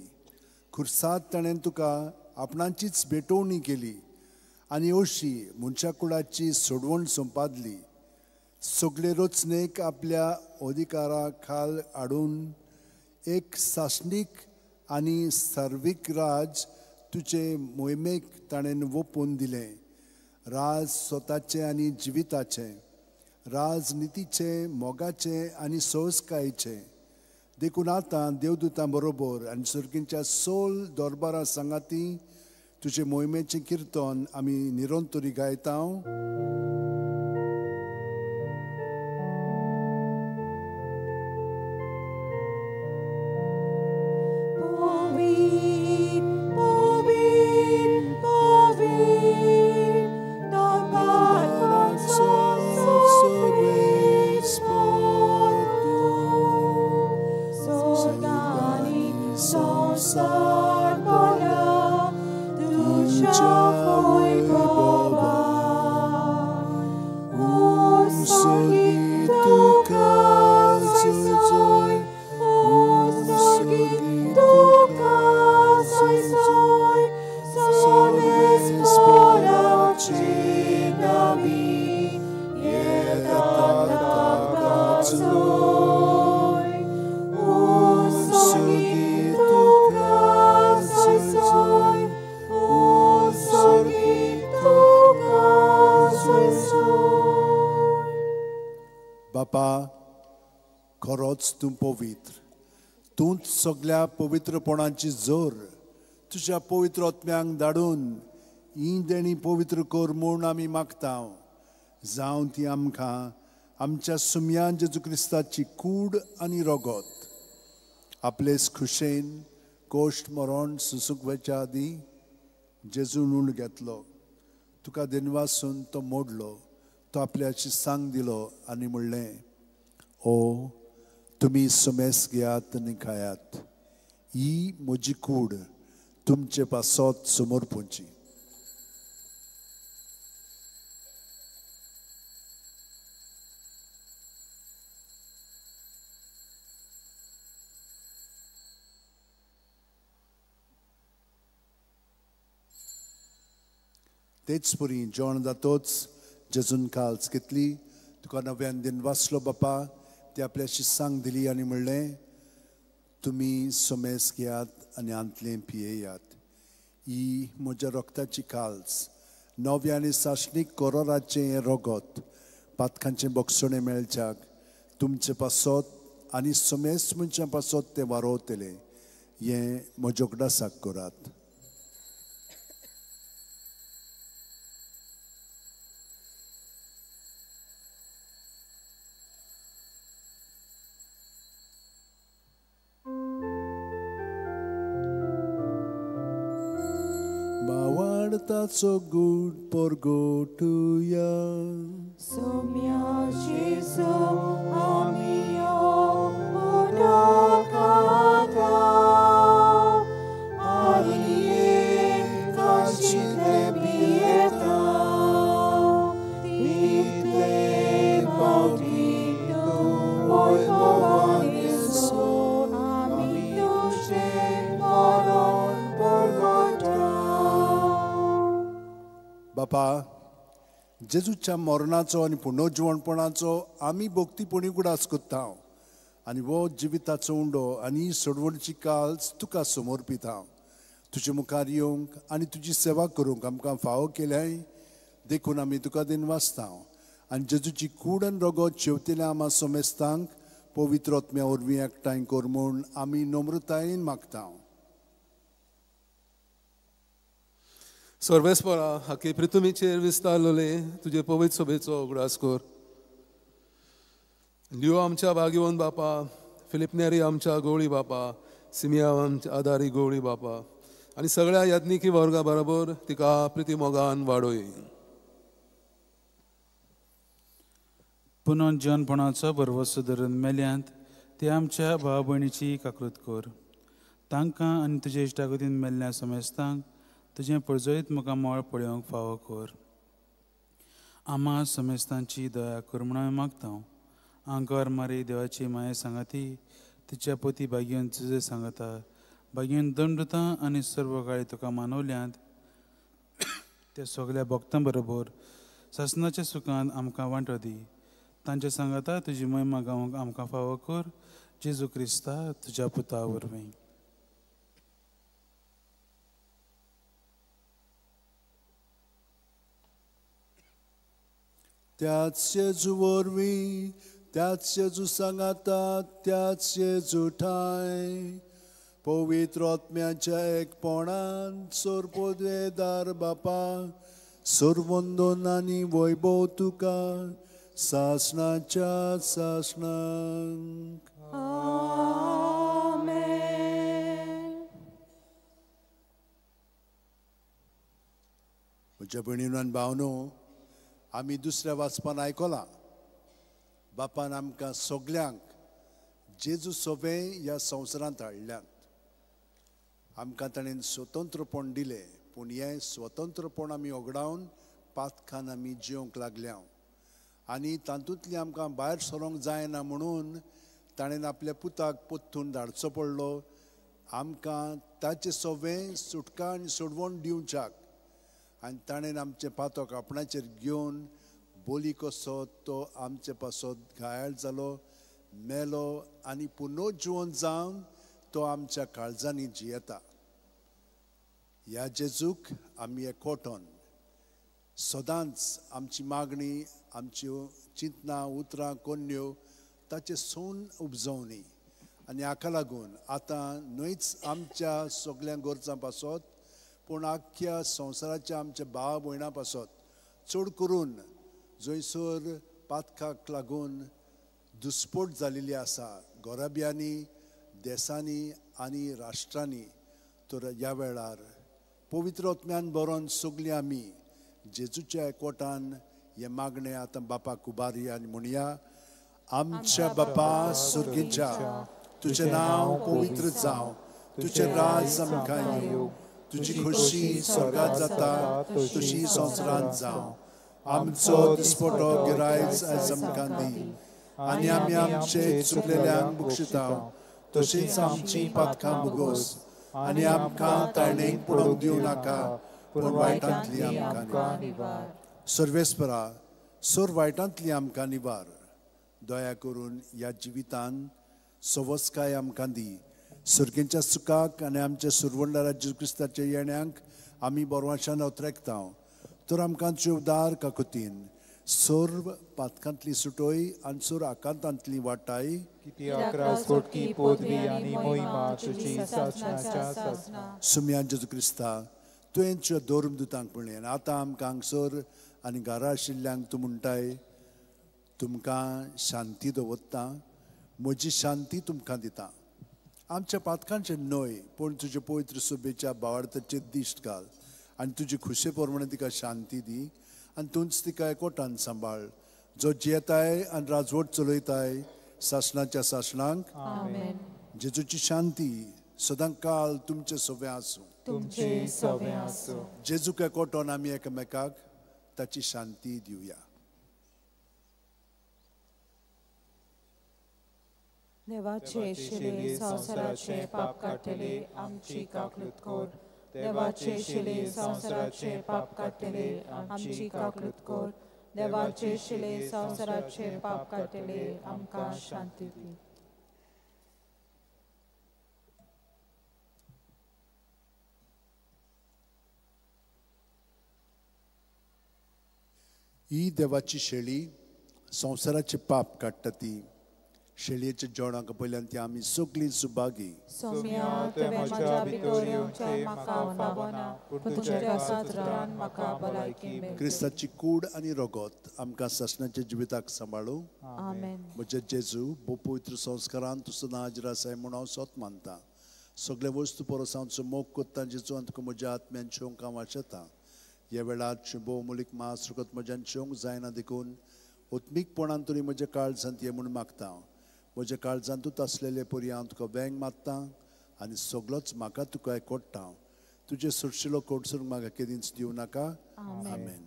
[SPEAKER 2] खुर्साद ताणें तुका आपणाचीच भेटवणी केली आनी अशी मनशा कुळाची सोडवण संपादली. सगळे रचनेक आपल्या अधिकारा खाल हाडून एक सासणीक आनी सर्वीक राज तुजे मोहिमेक ताणें वोपून दिलें. राज स्वताचें आनी जिविताचें, राजनितीचें, मोगाचें आनी संस्कायचें. देखून आतां देवदूतां बरोबर आनी सर्गींच्या सोल दरबारा सांगाती तुजे मोहिमेचें किर्तन आमी निरंतरी गायता. बापा, खरोच तूं पवित्र, तूंच सगल्या पवित्रपणाची जोर. तुज्या पवित्र आत्म्यांक धाडून ही देणी पवित्र कर म्हूण आमी मागता. जावं ती आमकां आमच्या सुम्यान जेजू क्रिस्ताची कूड आनी रगत. आपलेच खुशेन कोश्ट मरण सुसूंक वचच्या आदीं जेजू ऊण घेतलो, तुका दिनवासून तो मोडलो, तो आपल्याची सांग दिलो आनी म्हणलें, ओ तुमी सुमेस घेयात आनी खायात, ही म्हजी कूड तुमचे पासत समर्पूंची. तेच परी जेवण जातोच जेजून काल्स घेतली, तुका नव्यान दिनवासलो बापा, ती आपल्याशी सांग दिली आनी म्हणलें, तुमी सोमेस घेयात आनी आंतलें पियेयात, ही म्हज्या रक्ताची काल्स, नव्या आनी सासणीक कोरोराचें हें रगत पातकांचें बक्षणें मेळच्याक तुमचे पासत आनी सोमेस मनशां पासत तें वारोवतलें. हें म्हज्या उगडासाक करात. भावार्थाचो गूट परगटुया.
[SPEAKER 1] सोम्या जेजू आमी उदकाता आनी एकाशिले पियेता तितले पावटी तूं वैभवान येसो आमी तुजें मरण परगटा.
[SPEAKER 2] बापा, जेजूच्या मरणाचो आनी पुनर्जिवणपणाचो आमी भक्तीपणी उगडास करता आनी हो जिविताचो उंडो आनी सोडवणची काल्स तुका समर्पिता. तुजे मुखार येवंक आनी तुजी सेवा करूंक आमकां फावो केल्याय देखून आमी तुका दिनवासता. आनी जेजूची कूड आनी रगत शेवतिल्या आमा समेस्तांक पवित्र आत्म्या वरवीं एकठांय कर म्हूण आमी नम्रतायेन मागता.
[SPEAKER 10] सर्वेस्परा, हाके पृथ्वीचेर विस्तारलेले तुजे पवित्र सभेचो उगडास कर. लियो आमच्या भाग्यवंत बापा, फिलिपनेरी आमच्या गवळी बापा, सिमिया आमच्या आदारी गवळी बापा आनी सगळ्या याज्ञिकी वर्गा बरोबर तिका प्रिती मोगान वाडोय.
[SPEAKER 7] पुनर्जीवनपणाचो भरवसो धरून मेल्यांत ते आमच्या भाव भयणीची काकृत कर. तांकां आनी तुजे इश्टागतीन मेल्ल्या समेस्तांक तुजें परजळीत मुखामळ पळोवंक फावो कर. आमा समेस्तांची दया कर म्हूण हांवें मागता. आंकर मारी देवाची माये सांगाती तिच्या पोती भाग्यन तुजें सांगता भाग्यन दंडता आनी सर्व काळी तुका मानवल्यांत त्या सगल्या भक्तां बरोबर सासनाच्या सुखान आमकां वांटो दी. तांचे सांगाता तुजी महिमा गावंक आमकां फावो कर. जेजू क्रिस्ता तुज्या पुता वरवीं.
[SPEAKER 2] त्याच जेजू वरवीं, त्याच जेजू सांगाता, त्याच जेजू ठांय पवित्र आत्म्याच्या एकपणान सोरपोदेदार बापा, सर्वंदन आनी वैभव तुका सासणाच्या सासणाक.
[SPEAKER 1] आमेन.
[SPEAKER 2] म्हज्या भयणीनो आनी भावनो, आमी दुसऱ्या वाचपान आयकलां बापान आमकां सगल्यांक जेजू सोबें ह्या संवसारांत हाडल्यात. आमकां ताणें स्वतंत्रपण दिलें, पूण हें स्वतंत्रपण आमी ओगडावन पातखान आमी जिवंक लागल्या आनी तातूंतली आमकां भायर सरोंक जायना म्हणून ताणें आपल्या पुताक परतून धाडचो पडलो आमकां ताचें सोबें सुटका आनी सोडवण दिवच्याक. आनी ताणें आमचें पातक आपणाचेर घेवन बोली कसो तो आमचे पासत घायाळ जालो, मेलो आनी पुनर्जिवन जावन तो आमच्या काळजांनी जियेता. ह्या जेजूक आमी एकवटून सदांच आमची मागणी, आमच्यो चिंतनां, उतरां, कोन्न्यो ताचें सोन उपजवनी. आनी हाका लागून आतां न्हयच आमच्या सगल्या गरजां पासत पूण आख्ख्या संवसाराच्या आमच्या भाव भयणां पासत, चड करून जंयसर पातकाक लागून दुस्पोट जालेली आसा गोराब्यांनी, देसांनी आनी राष्ट्रांनी, तर ह्या वेळार पवित्र आत्म्यान बरोवन सगळीं आमी जेजूच्या एकवटान हें मागणें आतां बापाक उबारया आनी म्हणया. आमच्या बापा सुर्गीच्या, तुजें नांव पवित्र जावं, तुजें राज आमकां येवं, तुजी खोशी स्वर्गांत जाता तशी संवसारांत जावं. आमचो दिसपटो गिरायच आयज आमकां दी आनी आमी आमचे चुकलेल्यांक बक्षिता तशींच आमची पातकां भोगोस आनी आमकां ताणेक पडोवंक दिवं नाका पूण वायटांतली आमकां निवार. सर्वेस्परा, सोर वायटांतली आमकां निवार. दया करून ह्या जिवितान सवस्काय आमकां दी. सर्गेच्या सुखाक आनी आमच्या सुरवंडारा जेजू क्रिस्ताच्या येण्यांक आमी बरवाशान अत्रेकता. तर आमकां उदार काकुतीन सर्व पातकांतली सुटोय आनी सर्व आकांतांतली वाटाय. सुम्या जेजू क्रिस्ता, तुवें तुज्या धर्मदुतांक पळय आनी आतां आमकां हांगसर आनी घरा आशिल्ल्यांक तूं म्हणटाय, तुमकां शांती दवरता, म्हजी शांती तुमकां दिता. आमच्या पातकांचें न्हय पूण तुजे पवित्र सभेच्या भावार्थाचेर दिश्ट घाल आनी तुजी खुशे प्रमाणे तिका शांती दी आनी तूंच तिका एकवटान सांबाळ, जो जियेताय आनी राजवट चलयताय सासणाच्या सासणांक.
[SPEAKER 4] आमेन.
[SPEAKER 2] जेजूची शांती सदां काल तुमचे सवे आसूं.
[SPEAKER 5] तुमचे सवे आसूं.
[SPEAKER 2] जेजूक एकवटोन आमी एकामेकाक ताची शांती दिवया.
[SPEAKER 4] देवाचे शिले संवसाराचे पाप काडटले आमची काकलूत कर. देवाचे शिले संवसाराचे पाप काडटले आमची काकलूत कर. देवाचे शिले संवसाराचे पाप काडटले आमकां शांती दी.
[SPEAKER 2] ही देवाची शेळी संवसाराचे पाप काडटा ती शेळयेच्या जेवणाक पयल्यान ती आमी सगळीं सुभागी.
[SPEAKER 4] सोम्या तुवें म्हज्या भितर येवचें म्हाका फावना, पूण तुज्या सत्रान म्हाका भलायकी मेळटली.
[SPEAKER 2] क्रिस्ताची कूड आनी रगत आमकां सासणाच्या जिविताक सांबाळू.
[SPEAKER 4] आमेन.
[SPEAKER 2] म्हजे जेजू, भोव पवित्र संस्कारान तूं सदां हाजीर आसाय म्हूण हांव सोत मानता. सगळे वस्तू परस हांव तुजो मोग कोत्ता जेजू, आनी तुका म्हज्या आत्म्यान शेवंक हांव आशेतां. ह्या वेळार भोव मुलीक मास रगत म्हज्यान शेवंक जायना देखून उत्मीकपणान तरी म्हज्या काळजांत ये म्हूण मागता. म्हज्या काळजांतूच आसलेले परी हांव तुका वेंग मारता आनी सगळोच म्हाका तुका एकवट्टा. तुजे सुरशिलो कोटसून म्हाका केदींच दिवं नाका. आमेन.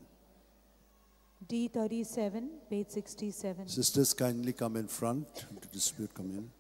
[SPEAKER 4] D37, page 67.
[SPEAKER 2] Sisters, kindly come in front to distribute communion.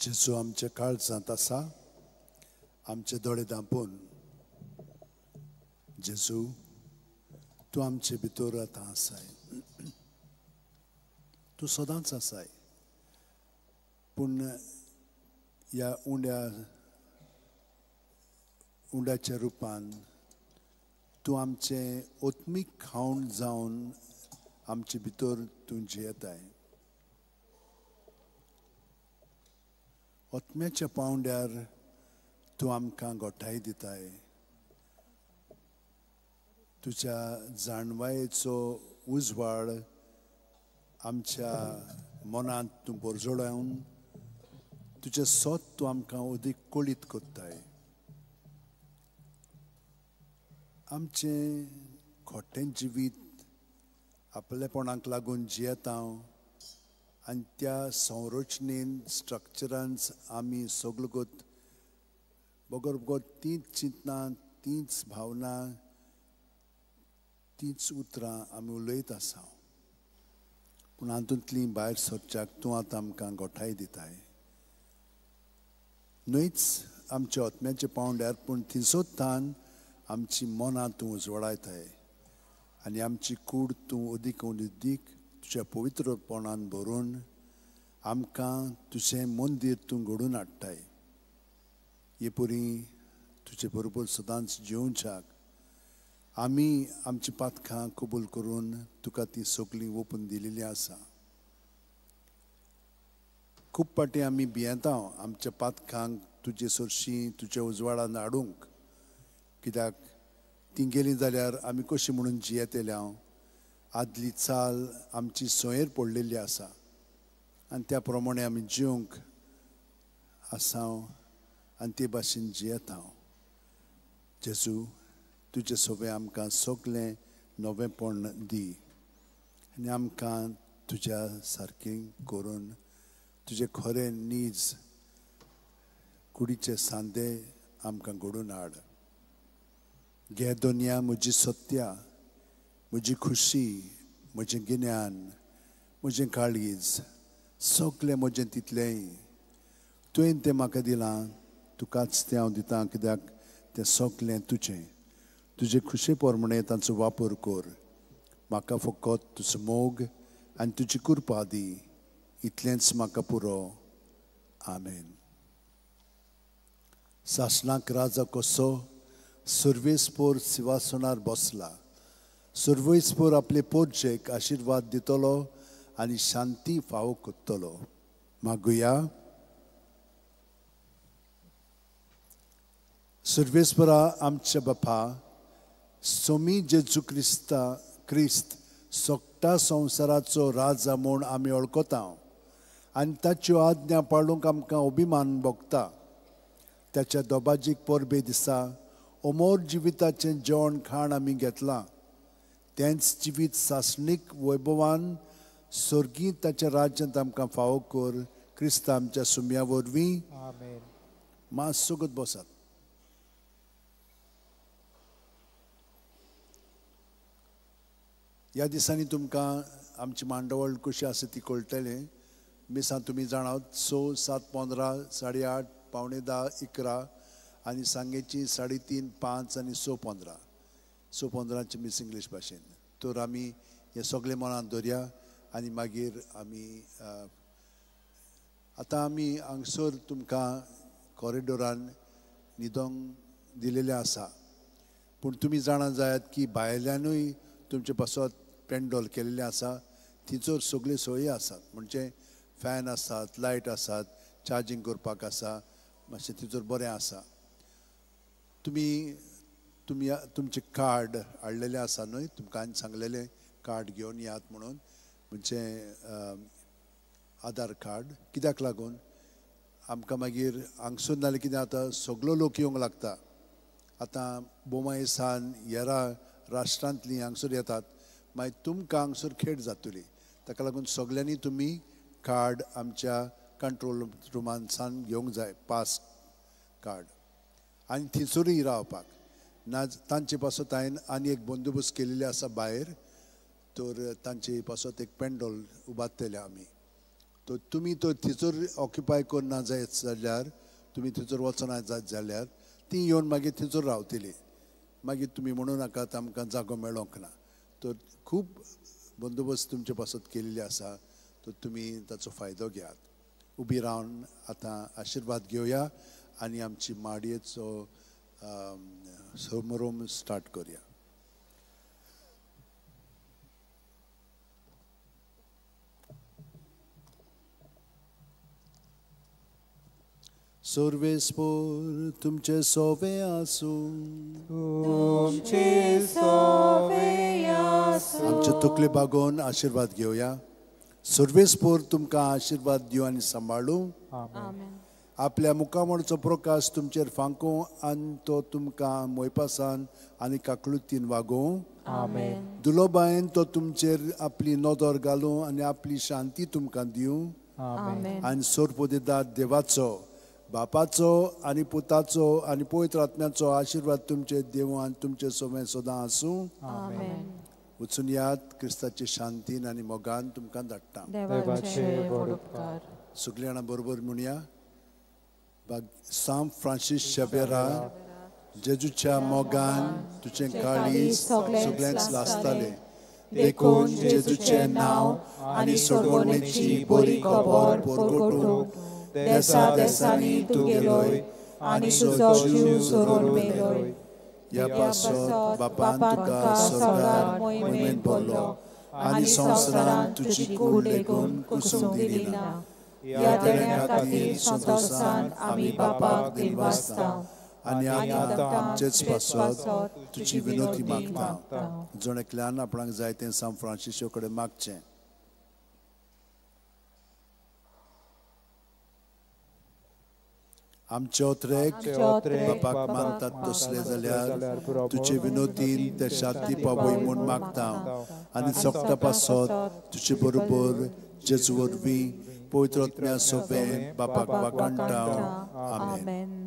[SPEAKER 2] जेजू आमच्या काळजांत आसा, आमचे दोळे धांपून जेजू तूं आमचे भितर आतां आसाय, तूं सदांच आसाय, पूण ह्या उंड्याच्या रुपान तूं आमचें आत्मीक खावण जावन आमचे भितर तूं जियेताय. आत्म्याच्या पावंड्यार तूं आमकां गोठाय दिताय. तुज्या जाणवायेचो उजवाड आमच्या मनांत तूं बोरजोडावन तुजें सत तूं आमकां अदीक कळीत करताय. आमचें खोटें जिवीत आपलेपणाक लागून जियेता आनी त्या संरचनेन स्ट्रक्चरान आमी सगळगत बगर बगर तींच चिंतनां, तींच भावना, तींच उतरां आमी उलयत आसा. पूण हातूंतली भायर सरच्याक तूं आतां आमकां गोठाय दिताय. न्हयच आमच्या आत्म्याच्या पावंड्यार, पूण थिंसोत्तान आमची मनां तूं उजवाडायताय आनी आमची कूड तूं अदीक अदीक तुज्या पवित्रपणान भरून आमकां तुजें मंदीर तूं घडोवन हाडटाय. हे परी तुजे बरोबर सदांच जिवच्याक आमी आमची पातकां कबूल करून तुका ती सगळीं ओपून दिलेली आसा. खूब फावटी आमी भियेता आमच्या पातकांक तुजे सरशी तुज्या उजवाडान हाडूंक, कित्याक ती गेली जाल्यार आमी कशी म्हणून जियेतले. हांव आदली चाल आमची सोयेर पडलेली आसा आनी त्या प्रमाणे आमी जिवंक आसा आनी ते भाशेन जियेता. जेजू तुजे सोबे आमकां सगळें नवेंपण दी आनी आमकां तुज्या सारकें करून तुजें खरें नीज कुडीचे सांदे आमकां घडोवन हाड. घे दोनया म्हजी सत्या, म्हजी खुशी, म्हजें गिन्यान, म्हजें काळीज, सगळें म्हजें तितलेंय तुवें तें म्हाका दिलां, तुकाच तें हांव दितां, कित्याक तें सगळें तुजें. तुजे खुशे प्रमाणे तांचो वापर कर. म्हाका फकत तुजो मोग आनी तुजी कृपा दी, इतलेंच म्हाका पुरो. आमेन. सासणाक राजा कसो सर्वेस्पोर सिंवासनार बसला, सर्वेस्पोर आपले पोरजेक आशिर्वाद दितलो आनी शांती फावो करतलो. मागुया. सर्वेस्परा आमच्या बापा, सोमी जेजू क्रिस्त सोगटा संवसाराचो राजा म्हूण आमी वळखता आनी ताच्यो आज्ञा पाळूंक आमकां अभिमान भोगता. ताच्या दोबाजीक परबे दिसा अमोर जिविताचें जेवण खाण आमी घेतलां. तेंच जिवीत सासणीक वैभवान स्वर्गीत ताच्या राज्यांत आमकां फावो कर, क्रिस्त आमच्या सुम्या वरवीं. मातसो बसात. ह्या दिसांनी तुमकां आमची मांडवळ कशी आसा ती कळटलें. मिसां तुमी जाणात 6, 7, 15, 8:30, 9:45, 11 आनी सांगेची 3:30, 5 आनी 6:15. 6:15ची मीस इंग्लीश भाशेन. तर आमी हें सगळें मनांत दवरया आनी मागीर आमी आतां आमी हांगसर तुमकां कॉरिडोरान न्हिदोंक दिलेलें आसा, पूण तुमी जाणा जायात की भायल्यानूय तुमचे पासत पेंडोल केल्लें आसा. थंयसर सगळ्यो सोयी आसात, म्हणजे फॅन आसात, लायट आसात, चार्जींग करपाक आसा, मातशें थंयसर बरें आसा. तुमी तुमी तुमचें कार्ड हाडलेलें आसा न्हय, तुमकां हांवें सांगलेलें कार्ड घेवन येयात म्हणून, म्हणजे आधार कार्ड. कित्याक लागून आमकां मागीर हांगसून नाल्यार कितें जाता, सगलो लोक येवंक लागता. आतां बोमाय सान हेरा राष्ट्रांतलीं हांगसर येतात, मागीर तुमकां हांगसर खेळ जातली. ताका लागून सगल्यांनी तुमी कार्ड आमच्या कंट्रोल रुमानसान घेवंक जाय, पास कार्ड, आनी थंयसरूय रावपाक ना. तांचे पासत हांवें आनी एक बंदोबस्त केलेले आसा भायर, तर तांचे पासत एक पेंडोल उबारतले आमी. तर तुमी तो थंयसर ऑक्युपाय करना जायत जाल्यार, तुमी थंयसर वचना जायत जाल्यार ती येवन मागीर थंयसर रावतली. मागीर तुमी म्हणू नाकात आमकां जागो मेळोंक ना. तर खूब बंदोबस्त तुमचे पासत केल्ले आसा, तर तुमी ताचो फायदो घेयात. उबी रावन आतां आशिर्वाद घेवया आनी आमची माडयेचो समारोह स्टार्ट करया. सर्वेस्पोर तुमचे सोवे आसूं,
[SPEAKER 1] तुमचे सोवे आसूं.
[SPEAKER 2] आमचे तकले बागोवन आशिर्वाद घेवया. सर्वेस्पोर तुमकां आशिर्वाद दिवं आनी सांबाळूं. आपल्या मुखामळचो प्रकाश तुमचेर फांकूं आनी तो तुमकां मोयपासान आनी काकळुतीन वागोवं. दुलोबायेन तो तुमचेर आपली नदर घालूं आनी आपली शांती तुमकां दिवं. आनी सोरपोदेदार देवाचो, बापाचो आनी पुताचो आनी पवित्र आत्म्याचो आशिर्वाद तुमचे देवूं आनी तुमचे सोमें सदां आसूं. वचून याद क्रिस्ताचे शांतीन आनी मोगान तुमकां धाडटा. सगळीं जाणां बरोबर म्हणया. सांत फ्रांसीस शेवेरा, जेजूच्या मोगान तुजें काळीज सगळ्यांच लासतालें, देखून जेजूचें नांव आनी सोडवणेची बरी खबर परगटूंक देसा देसांनी तूं गेलोय आनी तुजो जीव सोडून मेलोय. ह्या पासत बापान तुका स्वर्गार मोहिमेन भरलो आनी संवसारान तुजी कूड लेगून कुसूंक दिली ना. ह्या देण्या खातीर संतोसान आमी बापाक दिनवासता आनी आतां आमचेच पासत तुजी विनोती मागता. जण एकल्यान आपणाक जाय तें सांत फ्रांसिसो कडेन मागचें. आमचे ओत्रेक बापाक मानतात तसले जाल्यार तुजे विनोतीन ते शांती पावय म्हूण मागता आनी सोगटा पासत तुजे बरोबर जेजू वरवीं पवित्र आत्म्या सोबें बापाक वाखाणटा. आमेन.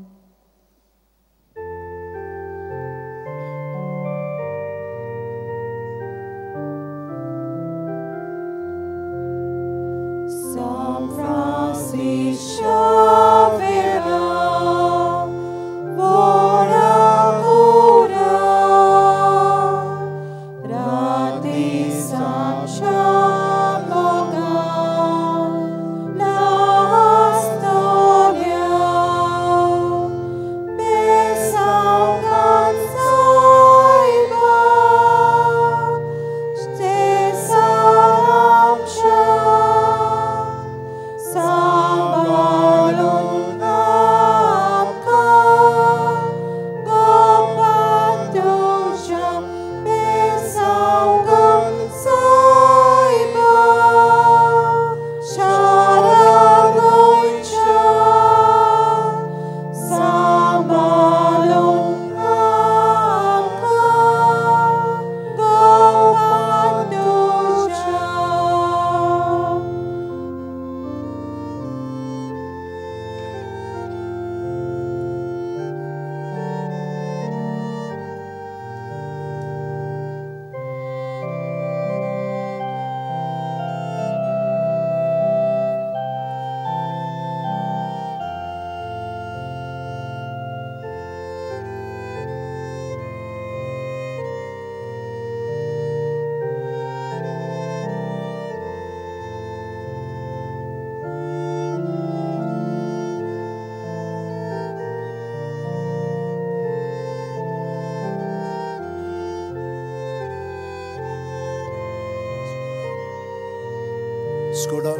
[SPEAKER 2] Skoda.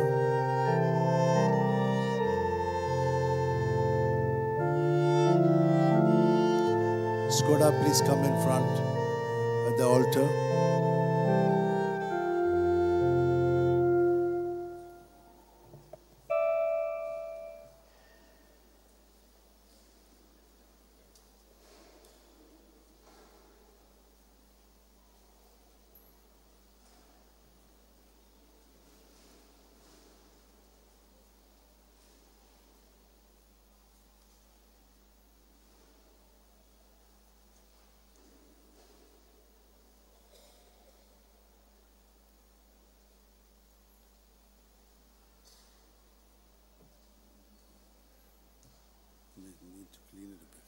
[SPEAKER 2] Skoda, please come in front at the altar. need to clean it a bit.